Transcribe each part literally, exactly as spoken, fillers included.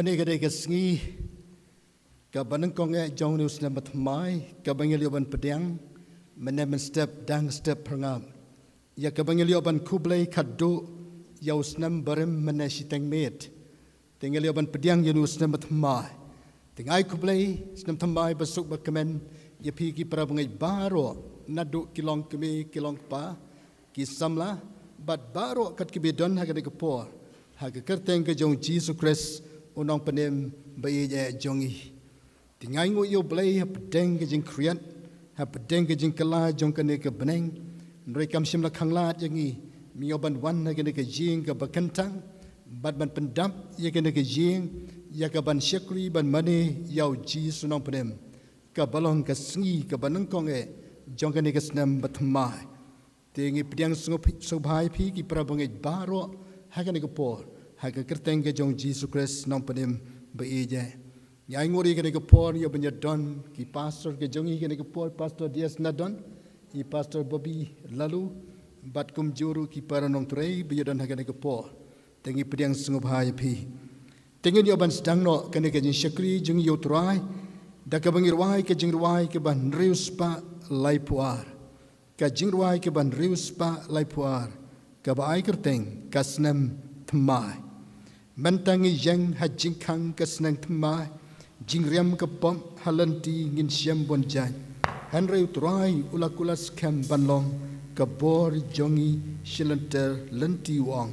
Kane ka dei ka sngi kaba nyngkong eh jong une u snem bathymmai, kaba ngi la ïoh ban pdiang mynne mynstep dang step pyrngap, ïa kaba ngi la ïoh ban khublei khatduh ïa u snem barim mynne shiteng miet. Te ngi la ïoh ban pdiang ïa une u snem bathymmai. Te nga ai khublei snem thymmai basuk bakmen ïa phi ki para bangeit baroh, naduh ki long kmie, ki long kpa, ki samla bad baroh kat kiba don ha kane ka por, ha ka kyrteng ka jong Jisu Khrist, u nongpynim ba ïeit eh jong ngi. Te nga ainguh ïa U Blei hapdeng ka jingkhriat, hapdeng ka jingkylla jong kane ka bneng. Hynrei kam shym la khanglad ïa ngi, me ïoh ban wan ha kane ka ïing kaba kyntang bad ban pyndap ïa kane ka ïing, ïa kaban shakri ban mane ïa U Jisu u nongpynim, kaba long ka sngi kaba nyngkong eh jong kane ka snem bathymmai. Te ngi pdiang sngewbha, sngewbha ïa phi ki para bangeit baroh ha kane ka por, ha ka kyrteng ka jong Jisu Khrist u nongpynim ba ïeit eh. Ngi ainguh ruh ïa kane ka por ïa ban ïadon ki pastor ka jong ngi ha kane ka por, Pastor D S Nadon, i Pastor Bobby Laloo, bad kumjuh ruh ki para nongtrei ba ïadon ha kane ka por. Te ngi pdiang sngewbha ïa phi. Te ngin ïoh ban sdang noh kane ka jingshakri jong ngi ïa U Trai da kaba ngi rwai ka jingrwai kaba hynriew spah laiphew ar. Ka jingrwai kaba hynriew spah laiphew ar, kaba ai kyrteng Ka Snem Thymmai. Mynta ngi ïeng ha jingkhang ka sneng thymmai, jingriam ka pop ha lynti ngin shem bun jaiñ. Hynrei U Trai u la kular skhem ban long ka bor jong ngi shilynter lynti, u ong.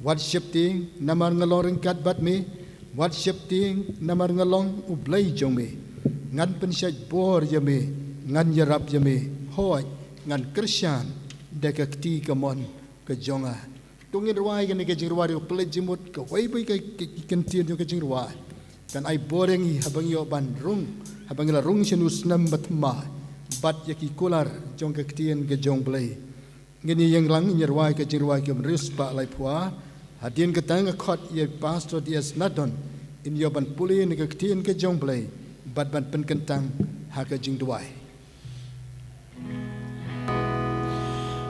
Wat sheptieng namar nga long ryngkat bad me, wat sheptieng namar nga long U Blei jong me. Ngan pynshait bor ïa me, ngan ïarap ïa me, hooid ngan kyrshan da ka kti kamon ka jong nga. To ngin rwai kane ka jingrwai, ruh pynleit jingmut kawei pa kawei ka, ka, ka kyntien jong ka jingrwai kan ai bor ïa ngi haba ngi ïoh ban rung, haba ngi la rung sha une u snem bathymmai bad ïa ki kular jong ka ktien ka jong U Blei. Ngin ïeng lang ngin rwai ka jingrwai kaba hynriew spah laiphew ar. Hadien kata nga khot ïa Pastor D S Nadon, in ïoh ban pule na ka ktien ka jong U Blei bad ban pynkyntang ha ka jingduwai.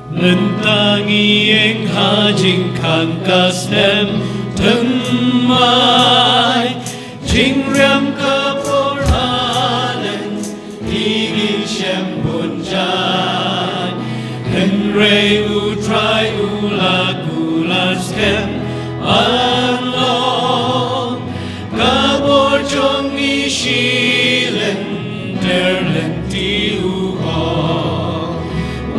Mynta ngi ïeng ha jingkhang ka snem thymmai, jingriam ka por ha lynti ngin shem bun jaiñ. Hynrei U Trai u la kular skhem ban long ka bor jong ngi shilynter lynti, u ong.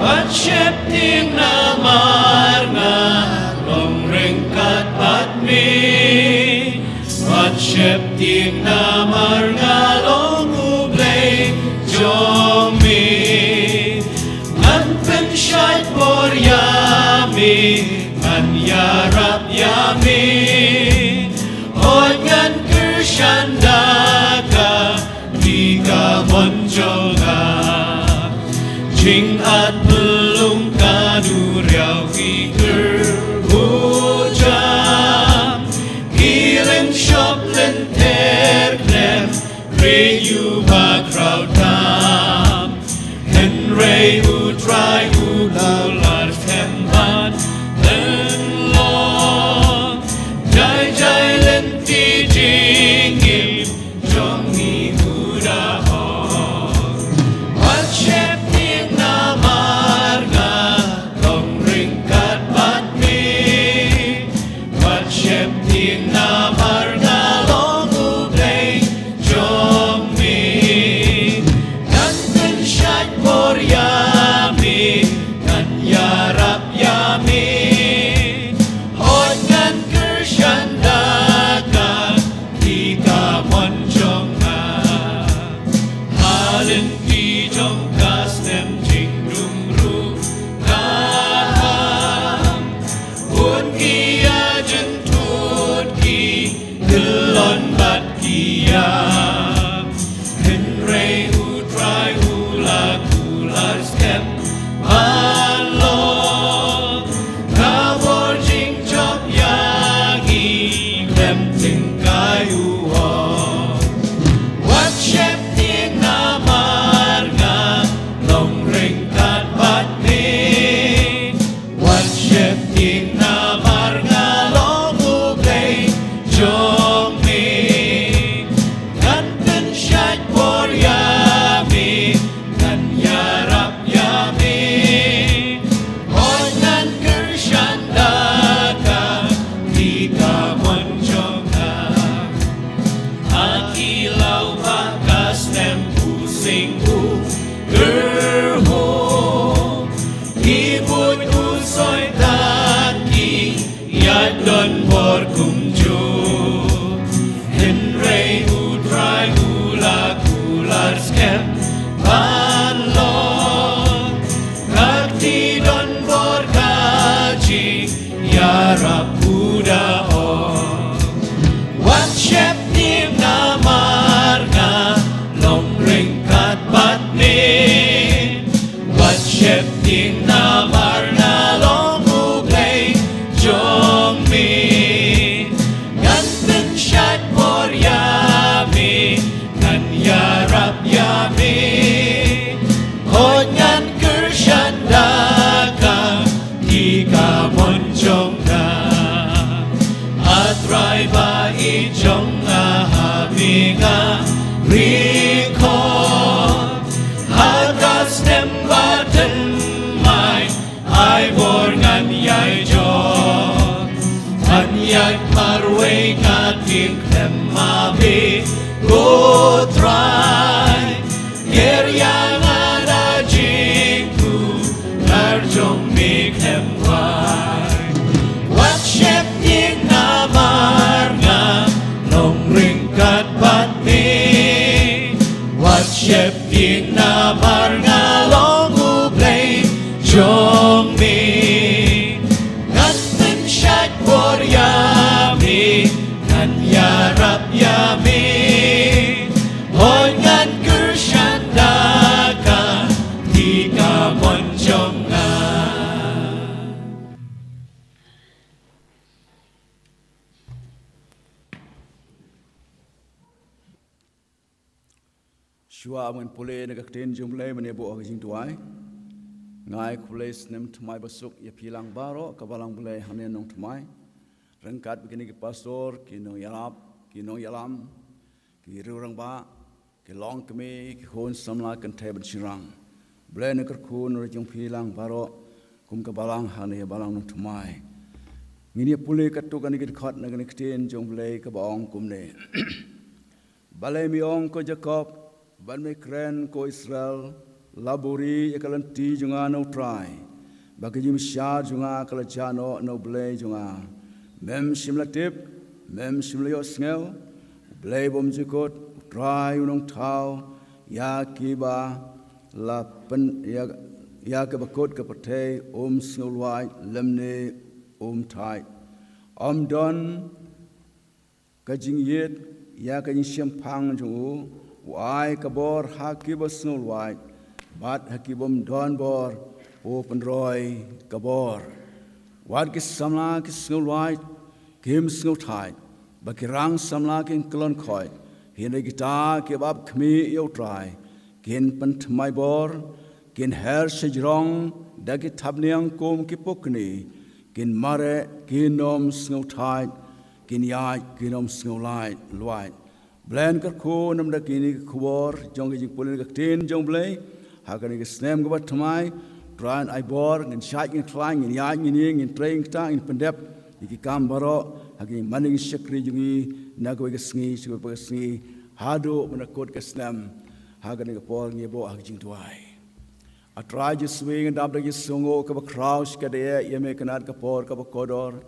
Wat sheptieng namar nga long ryngkat bad me, wat sheptieng namar nga long U Blei jong me. Ngan pynshait bor ïa me, ngan ïarap ïa me, hooid ngan kyrshan da ka kti kamon jong nga. Jingat pylung ka duriaw, ki kyrhujam, ki lyngshop lynter khlem, briew bakhraw tam. Hynrei U Trai u kular skhem ban pynlong jai jai lynti jingim jong ngi, u da ong. Wat sheptieng namar nga long ryngkat bad me, wat sheptieng namar nga long U Blei jong me. Ngan pynshait bor ïa me, ngan ïarap ïa me, hooid ngan kyrshan da ka kti kamon jong nga. Ha lynti jong ka snem jingdum ruh ka ham, bun ki ïa jynthut, ki kyllon bad ki ïam. Hynrei U Trai u la kular skhem ban long ka bor jingjop ïa ngi khlem tyngkai, u ong. Wat sheptieng namar nga long ryngkat bad me, wat sheptieng namar nga long U Blei jong me. Soitan ki ïa don bor kumjuh. Hynrei U Trai u la kular skhem ban long. Ka kti don bor ka jingïarap u da ong. Wat sheptieng namar nga long ryngkat bad me. Wat sheptieng namar nga long U Blei jong me. Ngan pynshait bor ïa me, ngan ïarap ïa me. Hooid ngan kyrshan da ka kti kamon jong nga. A Trai ba ïeit jong nga, ha me nga ri khot. Ha ka snem ba thymmai ai bor ngan ïai jop. Ngan ïaid marwei, nga tieng khlem ma me ko Trai. Ker ïa nga da jingkular jong me khlem wai. Wat sheptieng namar nga long ryngkat bad me. Wat sheptieng namar nga long U Blei jong me. Ngan pynshait bor ïa me, ngan ïarap ïa me. Hooid ngan kyrshan da ka kti kamon jong nga. Shuwa ban pule na ka ktien jong U Blei, ban ïa buh ha ka jingduwai. Nga ai khublei snem thymmai basuk ïa phi lang baroh ka balang Blei hangne Nongthymmai. Ryngkat bad kine ki pastor, ki nongïarap, ki nongïalam, ki riew rangbah, ki longkmie, ki khun samla kynthei bad shynrang. Blei un kyrkhu ïa jong phi lang baroh kum ka balang hangne, balang Nongthymmai. Ngin ïa pule katto katne ki dkhot na kane ka ktien jong U Blei kaba ong kumne. Balei me ong ko Jakob, bad me kren ko Israel, la buhrieh ïa ka lynti jong nga na U Trai, bad ka jingbishar jong nga ka la jah noh na U Blei jong nga? Mem shym la tip, mem shym la ïohsngew, U Blei bymjukut, U Trai u nongthaw ïa kiba la pyn, ïa, ïa kiba kut ka pyrthei um sngewlwait lymne um thait. Ym don ka jingïit ïa ka jingshemphang jong u, u ai ka bor ha kiba sngewlwait, bad ha ki bym don bor u pynroi ka bor. Wat ki samla ki sngewlwait kim sngewthait, bad ki rang samla kin kyllon khoit, hynrei kita kiba ap khmih ïa U Trai kin pynthymmai bor, kin her shajrong da ki thapniang kum ki pukni, kin mareh kin ym sngewthait, kin ïaid kin ym sngewlwait. Blei un kyrkhu namar da kine ki khubor jong ka jingpule ka ktien jong U Blei ha kane ka snem kaba thymmai. Trai un ai bor, ngin shait ngin khlaiñ, ngin ïaid ngin ïeng, ngin trei ngin ktah, ngin pyndep ïa ki kam baroh ha ka jingmane ka jingshakri jong ngi na kawei ka sngi sha kawei ka sngi haduh ban da kut ka snem. Ha kane ka por ngin ïa buh ha ka jingduwai. A Trai Jisu, ngi dap da ka jingsngewnguh kaba khraw shikatdei ïa me, kane ka por kaba kordor.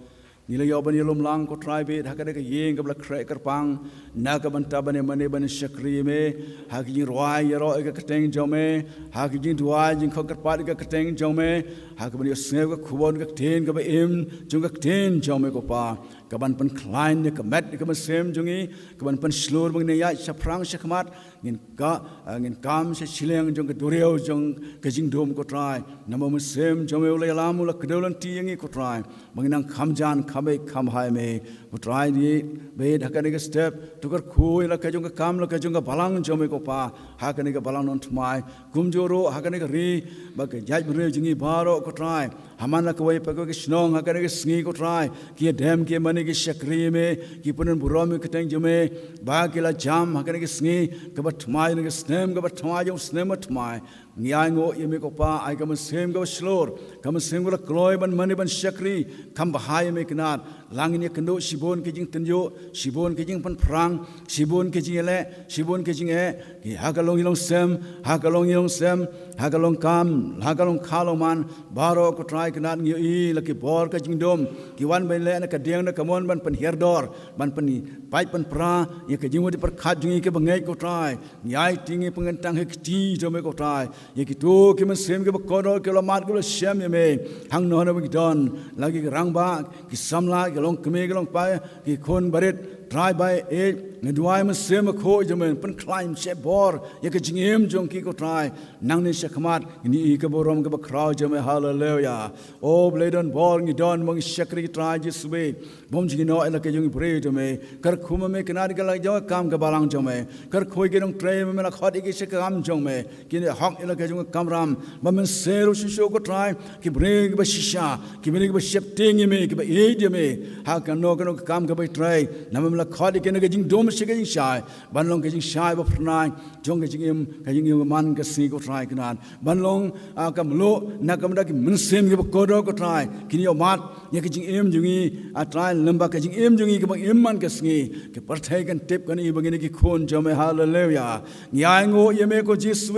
Ngi la ïoh ban ïalum lang ko Trai bad ha kane ka ïing kaba la khreh kyrpang na ka bynta ban ïa mane ban ïa shakri ïa me, ha ka jingrwai ïaroh ïa ka kyrteng jong me, ha ka jingduwai jingkhot kyrpad ïa ka kyrteng jong me, ha kaba ïohsngew ka khubor ka ktien kaba im jong ka ktien jong me ko Pa, kaban pynkhlaiñ ïa ka met ïa ka mynsiem jong ngi, kaban pynshlur ba ngin ïaid shaphrang shakhmat, ngin ka, ah, ngin kam sha shiliang jong ka duriaw jong ka jingdum ko Trai. Namar u Mynsiem jong me u la ïalam, u la kdew lynti ïa ngi ko Trai, ba ngin nang kham jan kham beit kham bha ïa me ko Trai. Ngi bad ha kane ka step to kyrkhu ïa la ka jong ka kam, la ka jong ka balang jong me ko Pa, ha kane ka balang Nongthymmai, kumjuh ruh ha kane ka ri bad ka jaitbynriew jong ngi baroh ko Trai. Ha man la kawei pa kawei ka shnong ha kane ka sngi ko Trai, ki ïa dem ki ïa mane ki shakri ïa me, ki pyndon burom ïa ka kyrteng jong me, ba ki la jam ha kane ka sngi kaba thymmai, na ka snem kaba thymmai jong u snem ba thymmai. Ngi ainguh ïa me ko Pa, ai ka mynsiem kaba shlur, ka mynsiem kaba la kloi ban mane ban shakri, kham bha ïa me Kynrad. La ngin ïakynduh shibun ki jingtynjuh, shibun ki jingpynphrang, shibun ki jingïaleh, shibun ki jingeh, ki ha ka longïing longsem, ha ka longïing longsem, ha ka longkam, ha ka longkha longman, baroh ko Trai Kynrad ngi ïohi la ki bor ka jingdum, ki wan ban leh na ka diang na ka mon ban pynhiar dor, ban pynpait pynpra ïa ka jingmut jingpyrkhat jong ngi kiba ngeit ko Trai. Ngi aiti ngi pynkyntang ha ka kti jong me ko Trai. Ïa kito ki mynsiem kiba kordor kiba la mad kiba la shem ïa me. Hangno hangno ba ki don, la ki rangbah, ki samla, ki longkmie, ki longpa, ki khun barit, Trai ba ïeit, ngi duwai Mynsiem Bakhuid jong me pynkhlaiñ shepbor ïa ka jingim jong ki ko Trai. Nangne shakhmat ngin ïohi ka burom kaba khraw jong me. Haleluya. O Blei don bor, ngi don ba ngi shakri Trai Jisu. Bym jingïehnoh ïa la ka jong i briew jong me. Kyrkhu ma me Kynrad ïa ka la jong ka kam ka balang jong me. Kyrkhu ïa ki nongtrei ma me la khot ïa ki sha ka kam jong me. Kin ïahok ïa la ka jong ka kamram. Ba Mynsiem ruh shisha ko Trai, ki briew kiba shisha, ki briew kiba sheptieng ïa me, kiba ïeit ïa me. Ha kano kano ka kam kaba trei, namar me la khot ïa ki na ka jingdum sha ka jingshai, ban long ka jingshai ba phyrnai jong ka jingim, ka jingim man ka sngi ko Trai Kynrad. Ban long, ah, ka mluh na ka bynta ki mynsiem kiba kordor ko Trai. Kin ïoh mad ïa ka jingim jong ngi, ah, Trai, lem bad ka jingim jong ngi kaba im man ka sngi. Ka pyrthei kan tip kane ba ngi ne ki khun jong me. Haleluya. Ngi ainguh ïa me ko Jisu.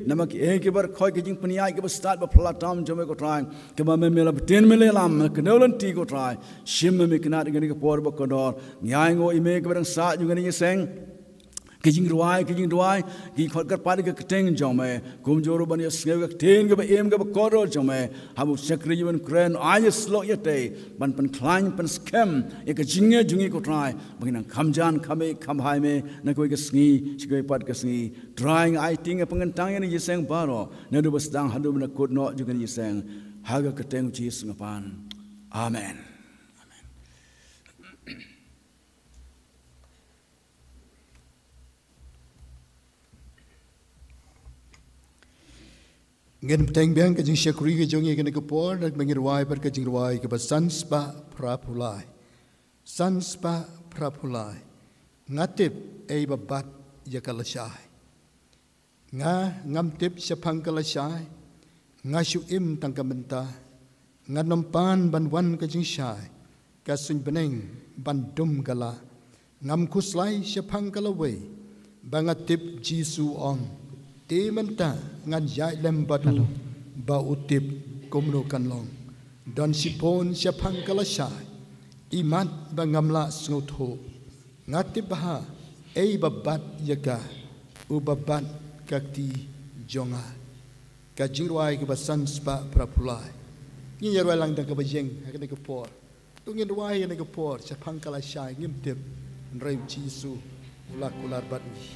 Namar kiei kiba khot ka jingpynïaid kaba stad ba phylla tam jong me ko Trai, kaba me, me la btin me la ïalam, me kynnoh lynti ko Trai. Shim ma me Kynrad ïa kane ka por ba kordor. Ngi ainguh ïa me kaba dang sah jong kane ka ïing seng. Ki jingrwai, ki jingduwai, ki khot kyrpad ïa ka kyrteng jong me. Kumjuh ruh ban ïohsngew ïa ka ktien kaba im kaba kordor jong me. Haba u shakri u ban kren, ai ïasyllok ïa te, ban pynkhlaiñ, pynskhem ïa ka jingngeit jong ngi ko Trai. Ba ngin nang kham jan, kham ïeit, kham bha ïa me na kawei ka sngi sha kawei pat ka sngi. Trai, nga aiti nga pynkyntang ïa kane ka ïing seng baroh, naduh ba sdang haduh ba la kut noh jong kane ka ïing seng. Ha ka kyrteng u Jisu nga pan. Amen. Amen. Ngin bteng biang ka jingshakri ka jong ngi kane ka por, da kaba ngin rwai bad ka jingrwai kaba san spah phra phew lai. San spah phra phew lai. Nga tip ei ba bat ïa ka lashai. Nga ngam tip shaphang ka lashai. Nga shu im tang ka mynta. Ngan ym pan ban wan ka jingshai, ka suiñ bneng ban dum ka la. Ngam khuslai shaphang ka lawei, ba nga tip Jisu ong. Te mynta ngan ïaid lem bad u, ba u tip kumno kan long. Don shibun shaphang ka lashai, imat ba ngam lah sngewthuh. Nga tip bha ei ba bat ïa ka, u ba bat ka kti jong nga. Ka jingrwai kaba san spah phra phew lai. Ngin ïa rwai lang da kaba ïeng ha kane ka por. To ngin rwai ha kane ka por shaphang ka lashai, ngim tip, hynrei u Jisu u la kular bad ngi.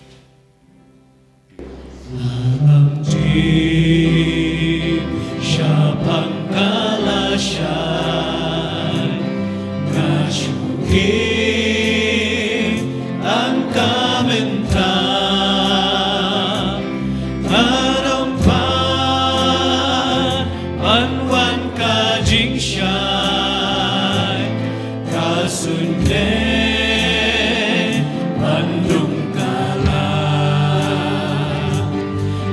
Ngam tip shaphang ka lashai, nga shu im tang ka mynta. Ngan ym pan ban wan ka jingshai, ka suiñ bneng ban dum ka la.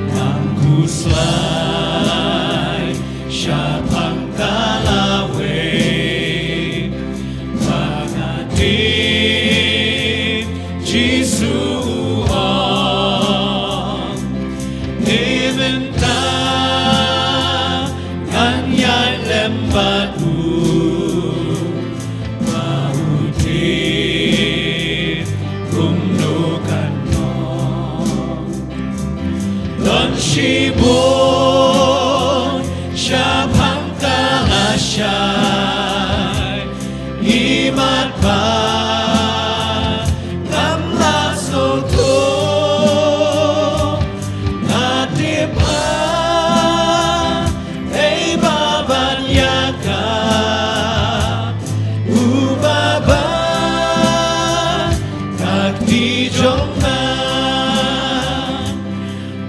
Ngam khuslai shaphang ka lawei, ba nga tip Jisu u ong. Te mynta ngan ïaid lem bad u, ba u tip kumno kan long. Don shibun shaphang ka lashai, imat ba ngam lah sngewthuh. Nga tip bha ei ba bat ïa ka, u ba bat ka kti jong nga.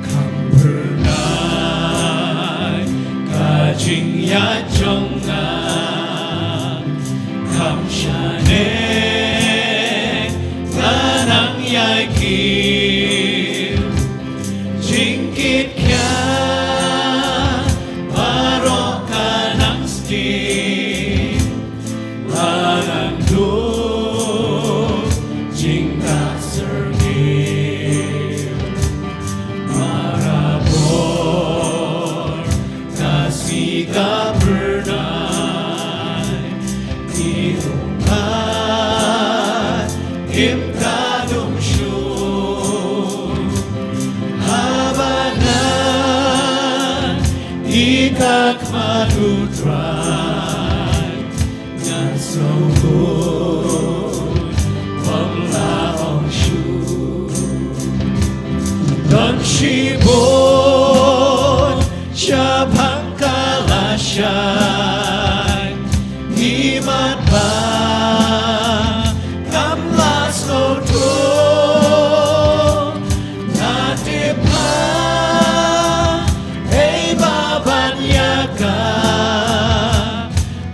Kham phyrnai ka jingïaid jong nga. Ba ngan duh jingkah syrngiew, marabor ka sngi ka phyrnai, ki ummat kim kdup shuh. Haba ngan ïeng ha khmat U Trai, ngan sngewthuh, ym lah ong shuh. Don shibun shaphang ka lashai, imat ba ngam lah sngewthuh. Nga tip ba ei ba ban ïa ka,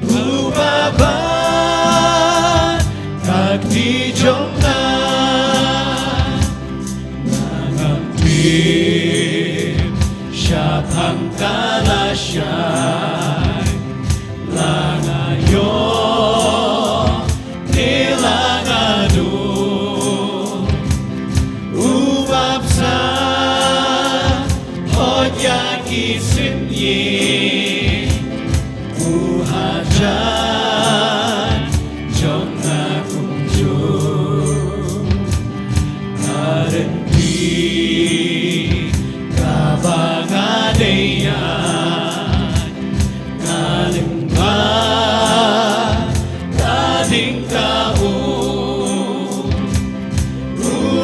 u ba ban ka kti jong nga. Nga ngam tip shaphang ka lashai, la nga ïoh ne la nga duh, u bapsa hoi ïa ki synñiang, u hajan jong nga kumjuh. Ka ryntih kaba nga dei ïa, ka lyngba ka ding ka um, u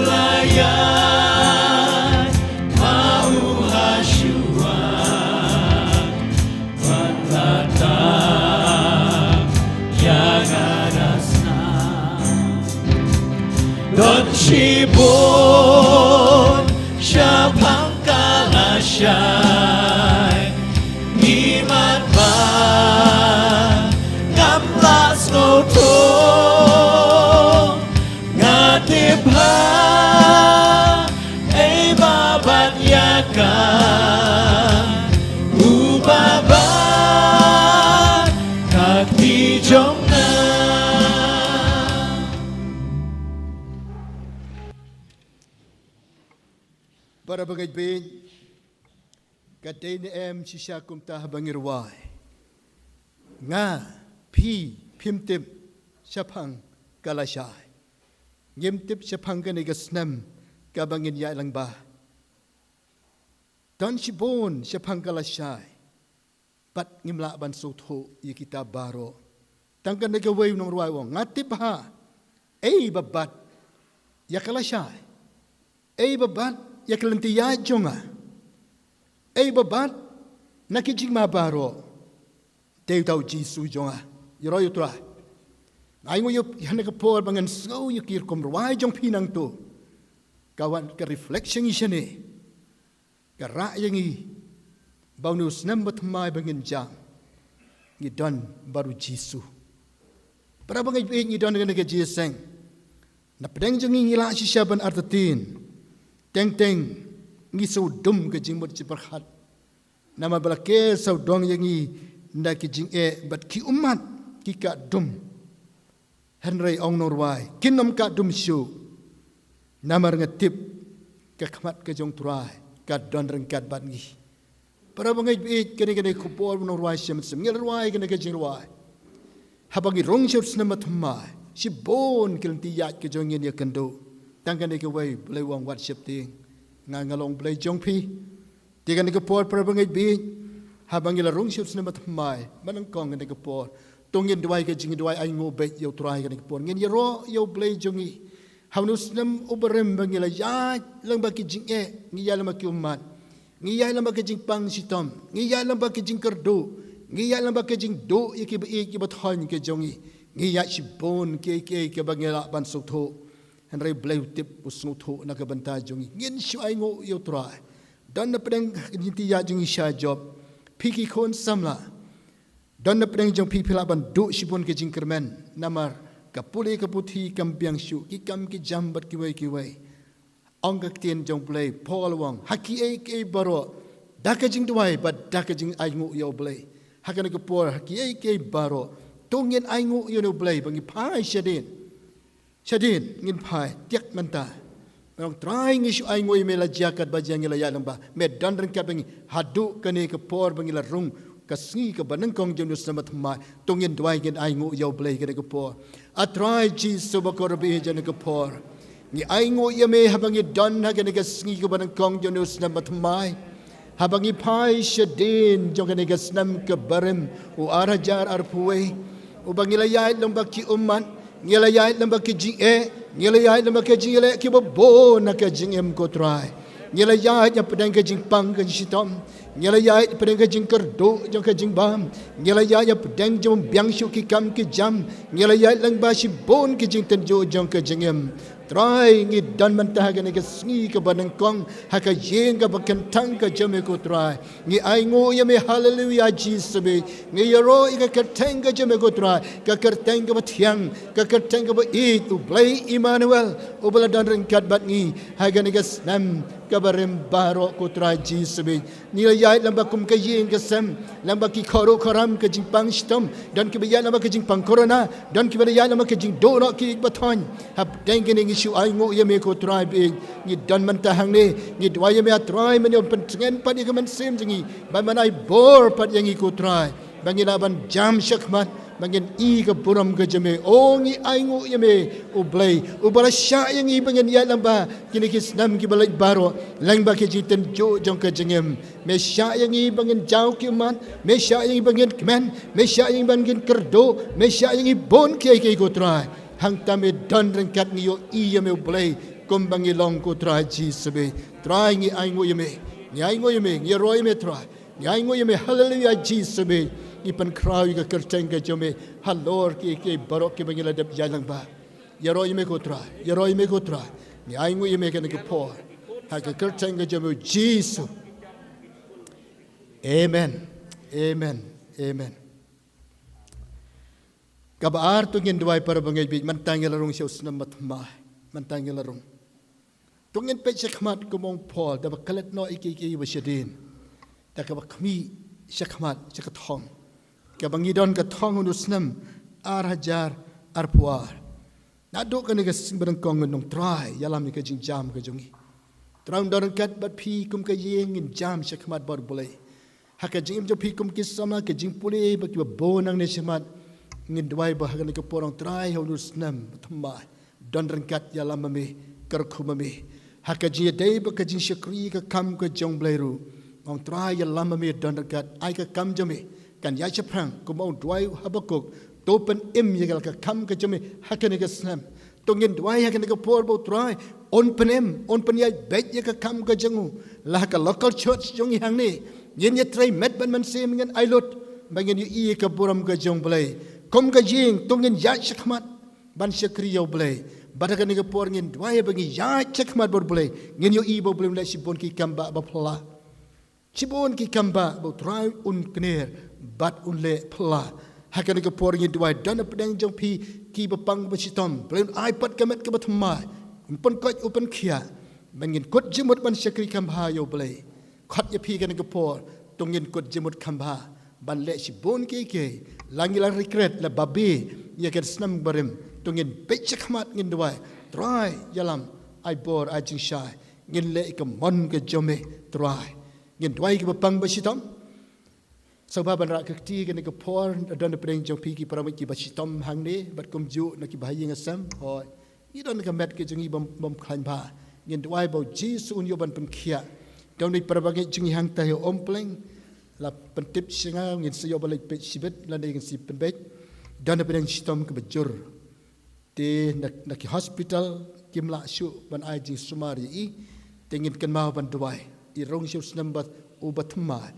la ïaid ma u ha shuwa, ban la tang ïa nga da snam. Don shibun shaphang ka lashai, imat ba ngam lah sngewthuh. Nga tip ba ei ba ban ïa ka, u ba ban ka kti jong nga. Para bangeit bad, ka dei ne em shisha kumta haba ngi rwai? Nga, phi, phim tip shaphang ka lashai. Ngim tip shaphang kane ka snem kaba ngin ïaid lyngba. Don shibun shaphang ka lashai, bad ngim lah ban sngewthuh ïa kita baroh. Tang kane kawei u nongrwai u ong, nga tip ba ei ba bat ïa ka lashai, ei ba bat ïa ka lynti ïaid jong nga, ei ba bat na ki jingma baroh, dei uta u Jisu jong nga. Ïaroh ïa U Trai. Nga ainguh ïa, ïa kane ka por ba ngan sngew ïa ki rukom rwai jong phi nangto. Ka wan ka reflection ïa shane, ka rah ïa ngi ba une u snem ba thymmai ba ngin jam, ngi don bad u Jisu. Para bangeit, ngi don ha kane ka jingïaseng. Na pdeng jong ngi ngi lah shisha ban artatien. Teng teng ngi sngewdum ka jingmut jingpyrkhat. Namar ba la ker sawdong ïa ngi na ki jingeh bad ki ummat ki kah dum. Hynrei ong u nongrwai, kin ym kah dum shuh. Namar nga tip ka khmat ka jong U Trai ka don ryngkat bad ngi. Para bangeit, kane kane ka por u nongrwai shem shem ngi la rwai kane ka jingrwai. Haba ngi rung sha u snem ba thymmai, shibun ki lynti ïaid ka jong ngi ïakynduh. Tang kane kawei Blei u ong wat sheptieng, nga nga long Blei jong phi. Te kane ka por para bangeit, haba ngi la rung sha u snem ba thymmai, ba nyngkong kane ka por, to ngin duwai ka jingduwai ainguh beit ïa U Trai kane ka por. Ngin ïaroh ïa U Blei jong ngi ha une u snem uba rim ba ngi la ïaid lyngba ki jingeh, ngi ïaid lyngba ki ummat, ngi ïaid lyngba ki jingpang shitom, ngi ïaid lyngba ki jingkyrduh, ngi ïaid lyngba ki jingduh ïa kiba ïeit kiba thoiñ ki jong ngi. Ngi ïaid shibun kiei kiei kiba ngi lah ban sngewthuh. Hynrei Blei u tip, u sngewthuh na ka bynta jong ngi. Ngin shu ainguh ïa U Trai. Don na pdeng ka jingthiah jong ngi sha jop, phi ki khun samla. Don na pdeng jong phi, phi lah ban duh shibun ka jingkyrmen. Namar ka pule ka puthi kam biang shuh, ki kam ki jam bad kiwei kiwei. Ong ka ktien jong Blei, Paul u ong, ha kiei kiei baroh, da ka jingduwai bad da ka jingainguh ïa U Blei, Ha kane ka por, ha kiei kiei baroh, to ngin ainguh ïa une U Blei ba ngi phai shadien. Shadien ngin phai, tiak mynta. Ngan ong Trai, ngi shu ainguh ïa me la jia katba jia, ngi la ïaid lyngba me, don ryngkat bad ngi haduh kane ka por ba ngi la rung ka sngi kaba nyngkong jong une u snem ba thymmai. To ngin duwai, ngin ainguh ïa U Blei kane ka por. A Trai Jisu ba kordor, ha kane ka por ngi ainguh ïa me haba ngi don ha kane ka sngi kaba nyngkong jong une u snem ba thymmai. Haba ngi phai shadien jong kane ka snem kaba rim, u ar hajar arphew wei, uba ngi la ïaid lyngba ki ummat, ngi la ïaid lyngba ki jingeh, ngi la ïaid lyngba ki jingeh kiba bun ha ka jingim, ko Trai. Ngi la ïaid hapdeng ka jingpang ka jingshitom, ngi la ïaid hapdeng ka jingkyrduh jong ka jingbam, ngi la ïaid hapdeng jingbiang shuh ki kam ki jam, ngi la ïaid lyngba shibun ki jingtynjuh jong ka jingim. Trai, ngi don mynta ha kane ka sngi kaba nyngkong ha ka ïing kaba kyntang ka jong me, ko Trai. Ngi ainguh ïa me, haleluia, Jisu bad ngi ïaroh ïa ka kyrteng ka jong me, ko Trai, ka kyrteng kaba thiang, ka kyrteng kaba ïeit, U Blei Immanuel, uba la don ryngkat bad ngi ha kane ka snem kaba rim baroh, ko Trai Jisu bad ngi la ïaid lyngba kum ka ïing ka sem, lyngba ki kharu kharam, ka jingpang shitom, don kiba ïaid lyngba ka jingpang corona, don kiba ïaid lyngba ka jingduh noh ki ïing ba thoiñ. Hapdeng kine ngi shu ainguh ïa me, ko Trai bad ngi don mynta hangne. Ngi duwai ïa me, a Trai, men ïoh pyntngen pat ïa ka mynsiem jong ngi, ba men ai bor pat ïa ngi, ko Trai, ba ngin lah ban jam shakhmat, ba ngin ïohi ka burom ka jong me. O, ngi ainguh ïa me, U Blei uba la shah ïa ngi ba ngin ïaid lyngba kine ki snem kiba leit baroh lyngba ki jingtynjuh jong ka jingim. Me shah ïa ngi ba ngin jaw ki ummat, me shah ïa ngi ba ngin kmen, me shah ïa ngi ba ngin kyrduh, me shah ïa ngi bun kiei kiei, ko Trai. Hangta me don ryngkat, ngi ïohi ïa me, U Blei, kumba ngi long, ko Trai Jisu bad. Trai, ngi ainguh ïa me, ngi ainguh ïa me, ngi ïaroh ïa me, Trai. Ngi ainguh ïa me, haleluia, Jisu bad ngi pynkhraw ïa ka kyrteng ka jong me halor kiei kiei baroh kiba ngi la dep ïaid lyngba. Ïaroh ïa me, ko Trai, ïaroh ïa me, ko Trai. Ngi ainguh ïa me ha kane ka por ha ka kyrteng ka jong me, Jisu. Amen. Amen. Amen. Kaba ar, to ngin duwai, para bangeit bad, mynta ngi la rung sha u snem ba thymmai. Mynta ngi la rung. To ngin peit shakhmat, kum u ong u Paul, da ba klet noh ïa kiei kiei ba shadien, da kaba khmih shakhmat sha ka thong, kaba ngi don ka thong une u snem ar hajar arphew ar. Naduh kane ka sngi ba nyngkong ngan ong, Trai, ïalam ïa ka jingjam ka jong ngi. Trai, un don ryngkat bad phi kum ka ïing, ngin jam shakhmat bad U Blei. Ha ka jingim jong phi kum ki samla, ka jingpule bad kiba bun nangne shakhmat, ngin duwai ba ha kane ka por, ong Trai, ha une u snem ba thymmai, don ryngkat, ïalam ma me, kyrkhu ma me ha ka jingïadei bad ka jingshakri ka kam ka jong U Blei ruh. Ong Trai, ïalam ma me, don ryngkat, ai ka kam jong me kan ïaid shaphrang, kumba u duwai u Habakuk, to pynim ïa ka kam ka jong me ha kane ka snem. To ngin duwai ha kane ka por ba U Trai un pynim, un pynïaid beit ïa ka kam ka jong u. La ha ka local church jong ngi hangne, ngin ïatrei met bad mynsiem, ngin ai lut ba ngin ïohi ïa ka burom ka jong U Blei. Kum ka ïing, to ngin ïaid shakhmat ban shakri ïa U Blei. Bad ha kane ka por ngin duwai ba ngin ïaid shakhmat bad U Blei, ngin ïohi ba U Blei un leh shibun ki kam ba, ba phylla. Shibun ki kam ba, ba U Trai un kner bad un leh phylla. Ha kane ka por ngin duwai, don hapdeng jong phi kiba pang ba shitom, Blei un ai pat ka met kaba thymmai, un pynkoit, un pynkhiah, ba ngin kut jingmut ban shakri kham bha ïa U Blei. Khot ïa phi ha kane ka por, to ngin kut jingmut kham bha ban leh shibun kiei kiei. La ngi la regret, la babe ïa ka snem ba rim, to ngin peit shakhmat, ngin duwai, Trai, ïalam, ai bor, ai jingshai, ngin leh ïa ka mon ka jong me, Trai. Ngin duwai kiba pang ba shitom. Sngewbha ban rah ka kti ha kane ka por, don hapdeng jong phi ki para bangeit kiba shitom hangne, bad kumjuh na kiba ha ïing ha sem. Hooid, ngi don ka met ka jong ngi bym, bym khlaiñ bha. Ngin duwai ba U Jisu un ïoh ban pynkhiah. Don ki para bangeit jong ngi hangta ha Umpleng, la pyntip sha nga, ngin sa ïoh ban leit peit shibit lane ngin sa pynbeit. Don hapdeng shitom kaba jur. Te na, na ki hospital kim lah shuh ban ai jingsumar ïa i. Te ngin kynmaw ban duwai, i rung sha u snem ba, uba thymmai,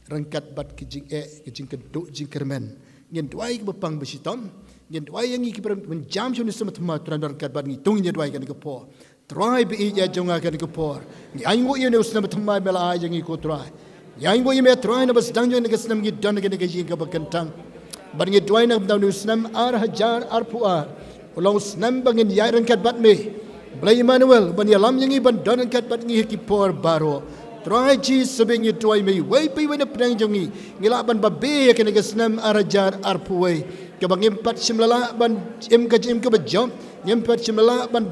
ryngkat bad ki jingeh, ki jingkynduh jingkyrmen. Ngin duwai kiba pang ba shitom. Ngin duwai ïa ngi ki para bangeit ban jam sha une u snem ba thymmai, Trai, don ryngkat bad ngi. To ngin ïa duwai ha kane ka por. Trai baieit jong nga, ha kane ka por ngi ainguh ïa une u snem ba thymmai ba me la ai ïa ngi, ko Trai. Ngi ainguh ïa me, Trai, naba sdang jong kane ka snem ngi don ha kane ka ïing kaba kyntang. Bad ngi duwai na ka bynta une u snem ar hajar arphew ar, un long u snem ba ngin ïaid ryngkat bad me, Blei Immanuel, ban ïalam ïa ngi, ban don ryngkat bad ngi ha ki por baroh. Trai Jisu bad ngi duwai me, iwei pa iwei na pdeng jong ngi, ngi lah ban babe ïa kane ka snem ar hajar arphew wei, kaba ngim pat shym la lah ban im ka jingim kaba jop, ngim pat shym la lah ban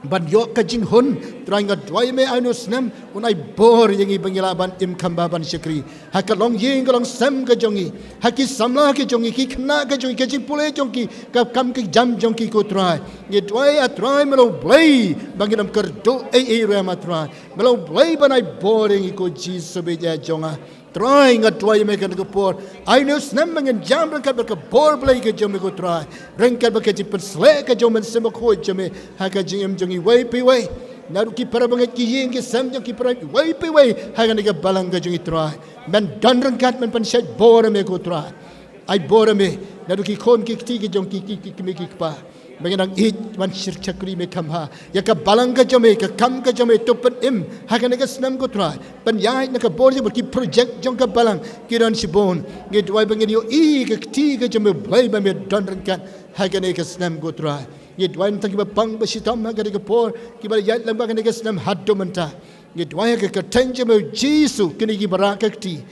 ban ïoh ka jinghun. Trai nga duwai me, ai une u snem un ai bor ïa ngi ba ngi lah ban im kham bha ban shakri ha ka longïing ka longsem ka jong ngi, ha ki samla ka jong ngi, ki khynnah ka jong ngi, ka jingpule jong ki, ka kam ka jam jong ki ko Trai. Ngi duwai ah Trai, me long Blei ba ngin ym kyrduh ei ei ruh em ah Trai, me long Blei ban ai bor ïa ngi ko Jisu bad ïa jong nga. Trai nga duwai me kane ka por, ai une u snem ba ngin jam ryngkat bad ka bor Blei ka jong me ko Trai, ryngkat bad ka jingpynsleh ka jong u Mynsiem Bakhuid jong me ha ka jingim jong iwei pa iwei. Naduh ki para bangeit, ki ïing ki sem jong ki para, iwei pa iwei ha kane ka balang ka jong ngi Trai, men don ryngkat, men pynshait bor ïa me ko Trai. Ai bor ïa me naduh ki khun ki kti ki jong ki, ki, ki kmie ki kpa. Ba ngin nang ïeit ban shakri me kham bha ïa ka balang ka jong me, ka kam ka jong me. To pynim ha kane ka snem ko Trai, pynïaid na ka bor jong me, ki project jong ka balang ki don shibun. Ngi duwai ba ngin ïohi ka kti ka jong me Blei ba me don ryngkat ha kane ka snem ko Trai. Ngi duwai na bynta kiba pang ba shitom ha kane ka por, kiba la ïaid lang bad kane ka snem haduh mynta. Ngi duwai ha ka kyrteng jong me Jisu, kine kiba rah ka kti,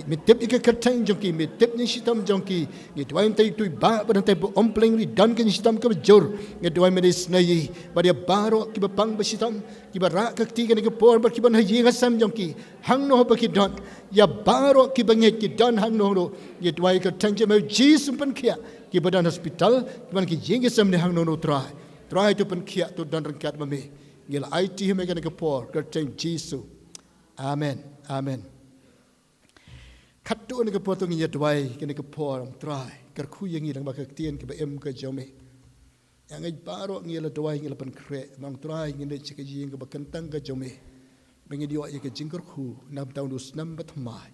me tip ïa ka kyrteng jong ki, me tip ïa ka shitom jong ki. Ngi duwai na bynta ïa uto i bah bad na bynta i bah Umpliang, i don ka jingshitom kaba jur. Ngi duwai me isynei ïa baroh kiba pang ba shitom, kiba rah ka kti kane ka por, bad kiba na ha ïing ha sem jong ki, hangno ba ki don, ïa baroh kiba ngeit ki don hangno hangno. Ngi duwai ha ka kyrteng jong me Jisu, pynkhiah kiba don hospital, kiba na ki ïing ki sem ne hangno hangno Trai. Trai to pynkhiah, to don ryngkat ma me. Ngi la aiti ha me kane ka por ha ka kyrteng Jisu. Amen. Amen. Katto kane ka por to ngin ïa duwai kane ka por, ong Trai, kyrkhu ïa ngi lyngba ka ktien kaba im ka jong me. Ïa ngi baroh ngi la duwai, ngi la pynkhreh, ong Trai, ngin leit sha ka ïing kaba kyntang ka jong me, ba ngin ïoh ïa ka jingkyrkhu na bynta une u snem bathymmai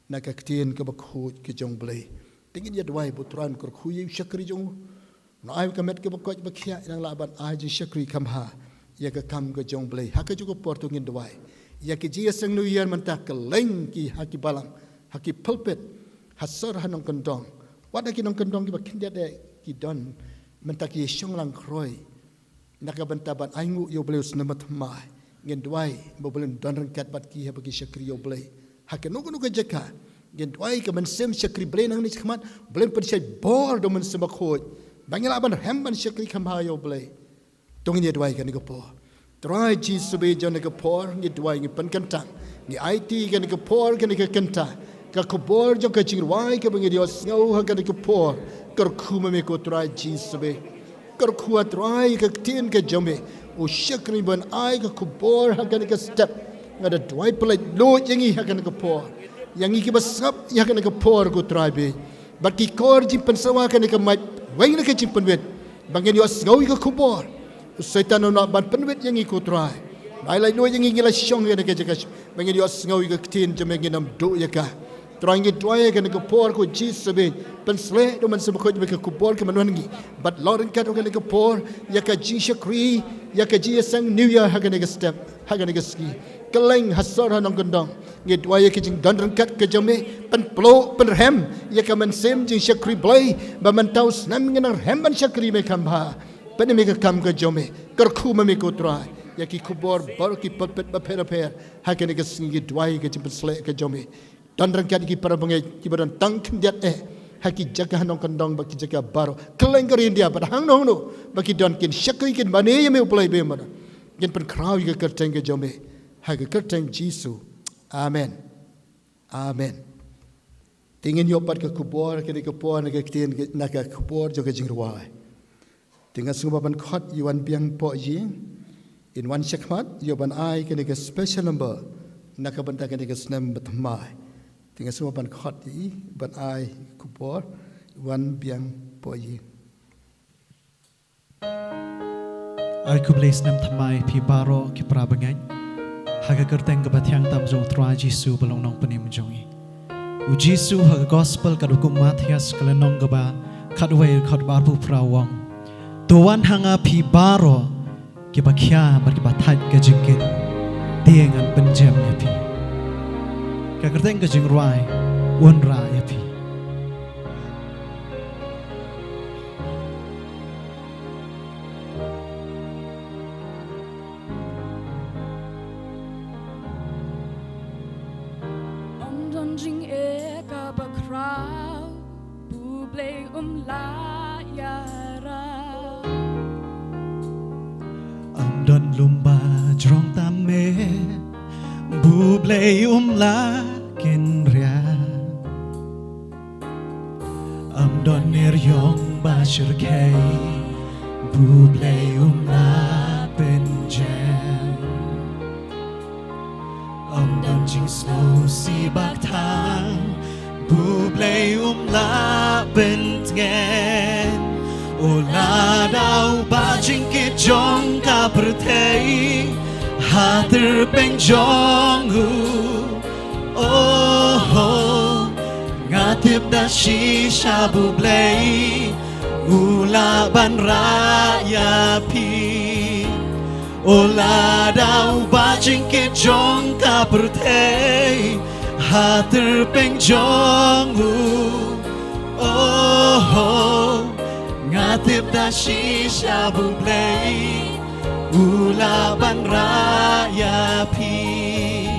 na ka ktien kaba khuid ka jong u Blei. Te ngin ïa duwai ba u Trai un kyrkhu ïa u shakri jong u, un ai ka met kaba koit ba khiah, nang lah ban ai jingshakri kham bha ïa ka kam ka jong u Blei. Ha kajuh ka por to ngin duwai ïa ki jingïaseng New Year mynta, kylleng ki ha ki balang, ha ki pulpit, ha sor ha nongkyndong, wat ha ki nongkyndong kiba khyndiat eh ki don mynta, ki shong lang khroi na ka bynta ban ainguh ïa u Blei u snem bathymmai. Ngin duwai ba u Blei un don ryngkat bad ki haba ki shakri ïa u Blei ha kano kano ka jaka. Ngin duwai ka mynsiem shakri Blei nangne shakhmat, u Blei un pynshai bor da u Mynsiem Bakhuid, ba ngin lah ban rhem ban shakri kham bha ïa u Blei. To ngin ïa duwai kane ka por. Trai Jisu bad ïa kane ka por ngi duwai, ngi pynkyntang, ngi aiti kane ka por, kane ka kynta, ka khubor jong ka jingrwai kaba ngi ïohsngew ha kane ka por. Kyrkhu ma me ko Trai Jisu bad kyrkhu ah Trai ka ktien ka jong me, u shakri ban ai ka khubor ha kane ka step. Nga da duwai pynlait luid ïa ngi ha kane ka por, ïa ngi kiba sngap ïa kane ka por ko Trai bad bad ki kor jingpynsawa kane ka mic, weng na ka jingpynwit, ba ngin ïohsngew ïa ka khubor. U Soitan un lah ban pynwit ïa ngi ko Trai. Ai lait luid ïa ngi, ngi la shong ïa kane ka jaka, ba ngin ïohsngew ïa ka ktien jong me, ngin ym duh ïa ka. Trai ngi duwai ïa kane ka por ko Jisu bad pynsleh da u Mynsiem Bakhuid me ka khubor ka mynwan ngi, bad lor ryngkat ha kane ka por ïa ka jingshakri, ïa ka jingïaseng New Year ha kane ka step, ha kane ka sngi, kylleng ha sor ha nongkyndong. Ngi duwai ïa ka jingdon ryngkat ka jong me, pynpluh pynrhem ïa ka mynsiem jingshakri Blei, ba mynta u snem ngin nang rhem ban shakri me kham bha. Pynim ïa ka kam ka jong me, kyrkhu ma me ko Trai ïa ki khubor baroh, ki pulpit bapher bapher ha kane ka sngi. Ngi duwai ïa ka jingpynsleh ka jong me, don ryngkat ïa ki para bangeit kiba don tang khyndiat eh ha ki jaka ha nongkyndong bad ki jaka baroh, kylleng ka ri India bad hangno hangno ba ki don, kin shakri, kin mane ïa me u Blei bymman. Ngin pynkhraw ïa ka kyrteng ka jong me ha ka kyrteng Jisu. Amen. Amen. Te ngin ïoh pat ka khubor kane ka por na ka ktien, na ka khubor jong ka jingrwai. Te nga sngewbha ban khot ïa u Wanbiang Pohïing, in wan shakhmat ïoh ban ai kane ka special number na ka bynta kane ka snem bathymmai. Te nga sngewbha ban khot ïa i ban ai khubor, Wanbiang Pohïing. Ai khublei snem thymmai phi baroh ki para bangeit ha ka kyrteng kaba thiang tam jong u Trai Jisu ba long Nongpynim jong ngi. U Jisu ha ka Gospel katba kum u Mathaios ka lynnong kaba khatwei, khatba arphew phra u ong, "To wan ha nga phi baroh kiba khia bad kiba thait ka jingkit, te ngan pynjem ïa phi." Ka kyrteng ka jingrwai un rah ïa phi. Blei um lah ïarap. Ym don lum ba jrong tam eh, ba U Blei um lah kynriah. Ym don eriong ba shyrkhei, ba U Blei um lah pynjem. Ym don jingsngewsih ba kthang, ba U Blei um lah pyntngen. Oh, lada u Bah Jingkit jong ka pyrthei ha tyrpeng jong u, oh, nga tip da shisha ba U Blei u lah ban rah ïa phi. Oh, lada u Bah Jingkit jong ka pyrthei ha tyrpeng jong u, oh, nga tip da shisha ba U Blei u lah ban rah ïa phi.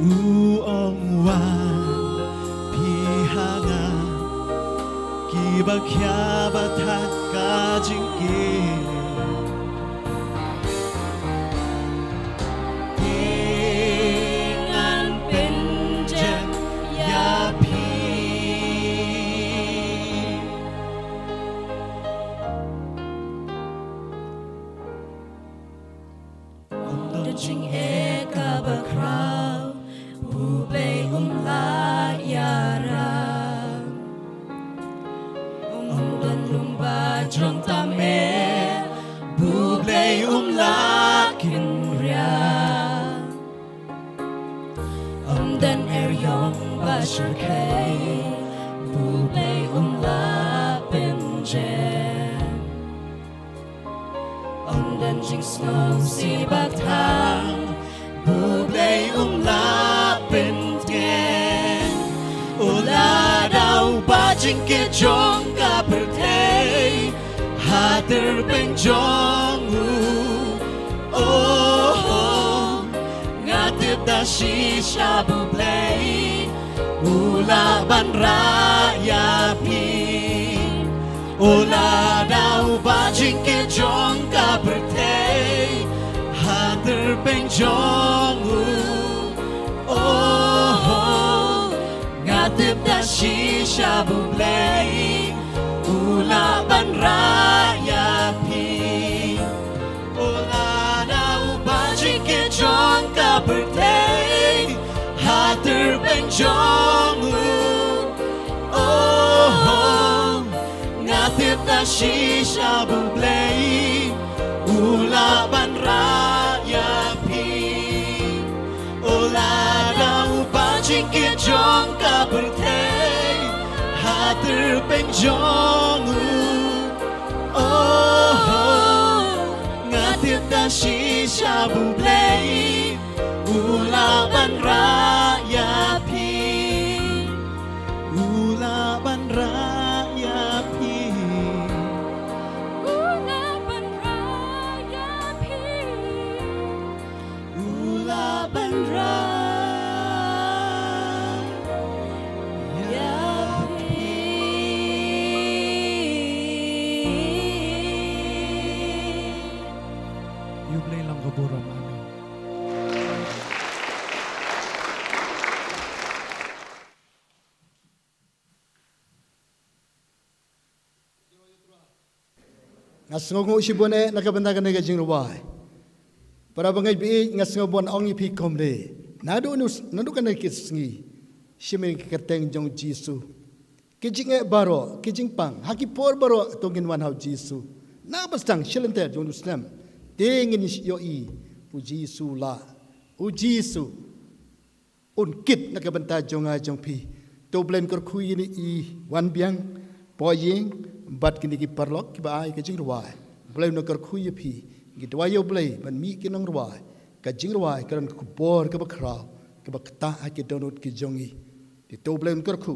U ong, wat phi ha nga, kiba khia ba thait ka jingkit, te ngan pynjem ïa phi. Ym don jingeh kaba khraw, ba U Blei um lah ïarap. Ym don lum ba jrong tam eh, ba U Blei um lah kynriah. Ym don eriong ba shyrkhei, ba U Blei um lah pynjem. Ym don jingsngewsih ba kthang, ba U Blei um lah pyntngen. Oh, lada u Bah Jingkit jong ka pyrthei ha tyrpeng jong u, oh, nga tip da shisha ba U Blei u lah ban rah ïa phi. Oh, lada u Bah Jingkit jong ka pyrthei ha tyrpeng jong u, oh, nga tip da shisha ba U Blei u lah ban rah ïa phi. Oh, lada u Bah Jingkit jong ka pyrthei ha tyrpeng jong u, oh, nga tip da shisha ba U Blei u lah ban rah ïa phi. Oh, lada u Bah Jingkit jong ka pyrthei ha tyrpeng jong u, oh, nga tip da shisha ba U Blei u lah ban rah ïa phi. U lah ban rah ïa phi. U lah ban rah ïa phi. U lah ban rah ïa phi. Ïa U Blei long ka burom. Amen. Nga sngewnguh shibun eh na ka bynta kane ka jingrwai. Para bangeit ba ïeit, nga sngew ban ong ïa phi kumne. Naduh nus, naduh kane ka sngi, shim ïa ka kyrteng jong U Jisu. Ki jingeh baroh, ki jingpang, ha ki por baroh to ngin wan ha U Jisu. Na ba sdang shi lynter jong u snem, te ngin ïohi U Jisu lah. U Jisu un kit na ka bynta jong nga jong phi. To U Blei un kyrkhu ïa kine i wan biang, poi ïing, bad kine ki paralok kiba ai ka jingrwai. U Blei un kyrkhu ïa phi. Ngi duwai ïa U Blei ban mih ki nongrwai. Ka jingrwai ka don ka khubor kaba khraw, kaba ktah ha ki dohnud ki jong ngi. Te to U Blei un kyrkhu.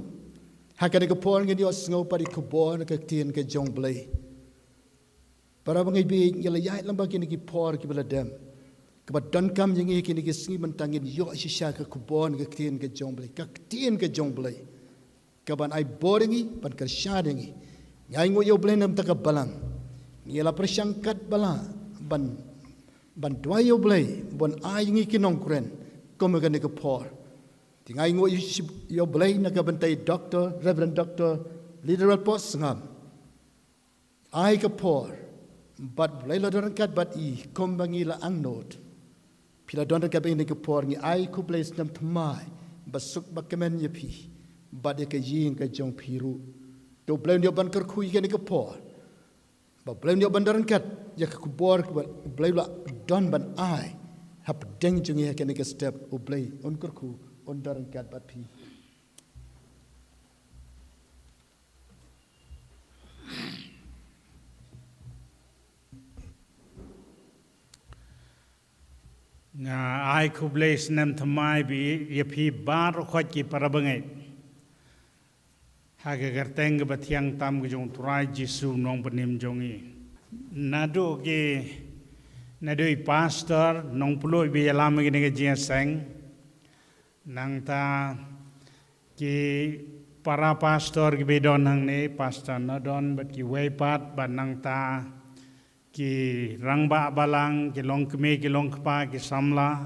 Ha kane ka por ngin ïohsngew pat ïa ka khubor na ka ktien ka jong U Blei. Para bangeit ba ïeit, ngi la ïaid lyngba kine ki por kiba la dep. Kaba donkam ïa ngi kine ki sngi mynta ngin ïoh shisha ka khubor na ka ktien ka jong U Blei, ka ktien ka jong U Blei. Ka ban ai bor ïa ngi, ban kyrshan ïa ngi. Ngi ainguh ïa U Blei namar ka balang. Ngi la pyrshang katba lah ban, ban duwai ïa U Blei, ban ai ïa ngi ki nongkren kum ha kane ka por. Te ngi ainguh ïa U Blei na ka bynta i Doctor, Reverend Doctor Literel Pot Sngam. Ai ka por, bad U Blei la don ryngkat bad i, kumba ngi la angnud. Phi la don ryngkat bad i ha kane ka por, ngi ai khublei snem thymmai ba suk ba kmen ïa phi bad ïa ka ïing ka jong phi ruh. To U Blei un ïoh ban kyrkhu ïa kane ka por. Ba U Blei un ïoh ban don ryngkat ïa ka khubor kaba U Blei u la don ban ai hapdeng jong ngi ha kane ka step. U Blei un kyrkhu, un don ryngkat bad phi. Nga ai khublei snem thymmai bad ïa phi baroh khoit ki para bangeit ha ka kyrteng kaba thiang tam ka jong U Trai Jisu Nongpynim jong ngi. Naduh ki, naduh i pastor, nongpynlut ba ïalam ïa kane ka jingïaseng. Nangta ki para pastor kiba don hangne, Pastor Nadon bad kiwei pat, bad nangta ki rangbah balang, ki longkmie, ki longkpa, ki samla,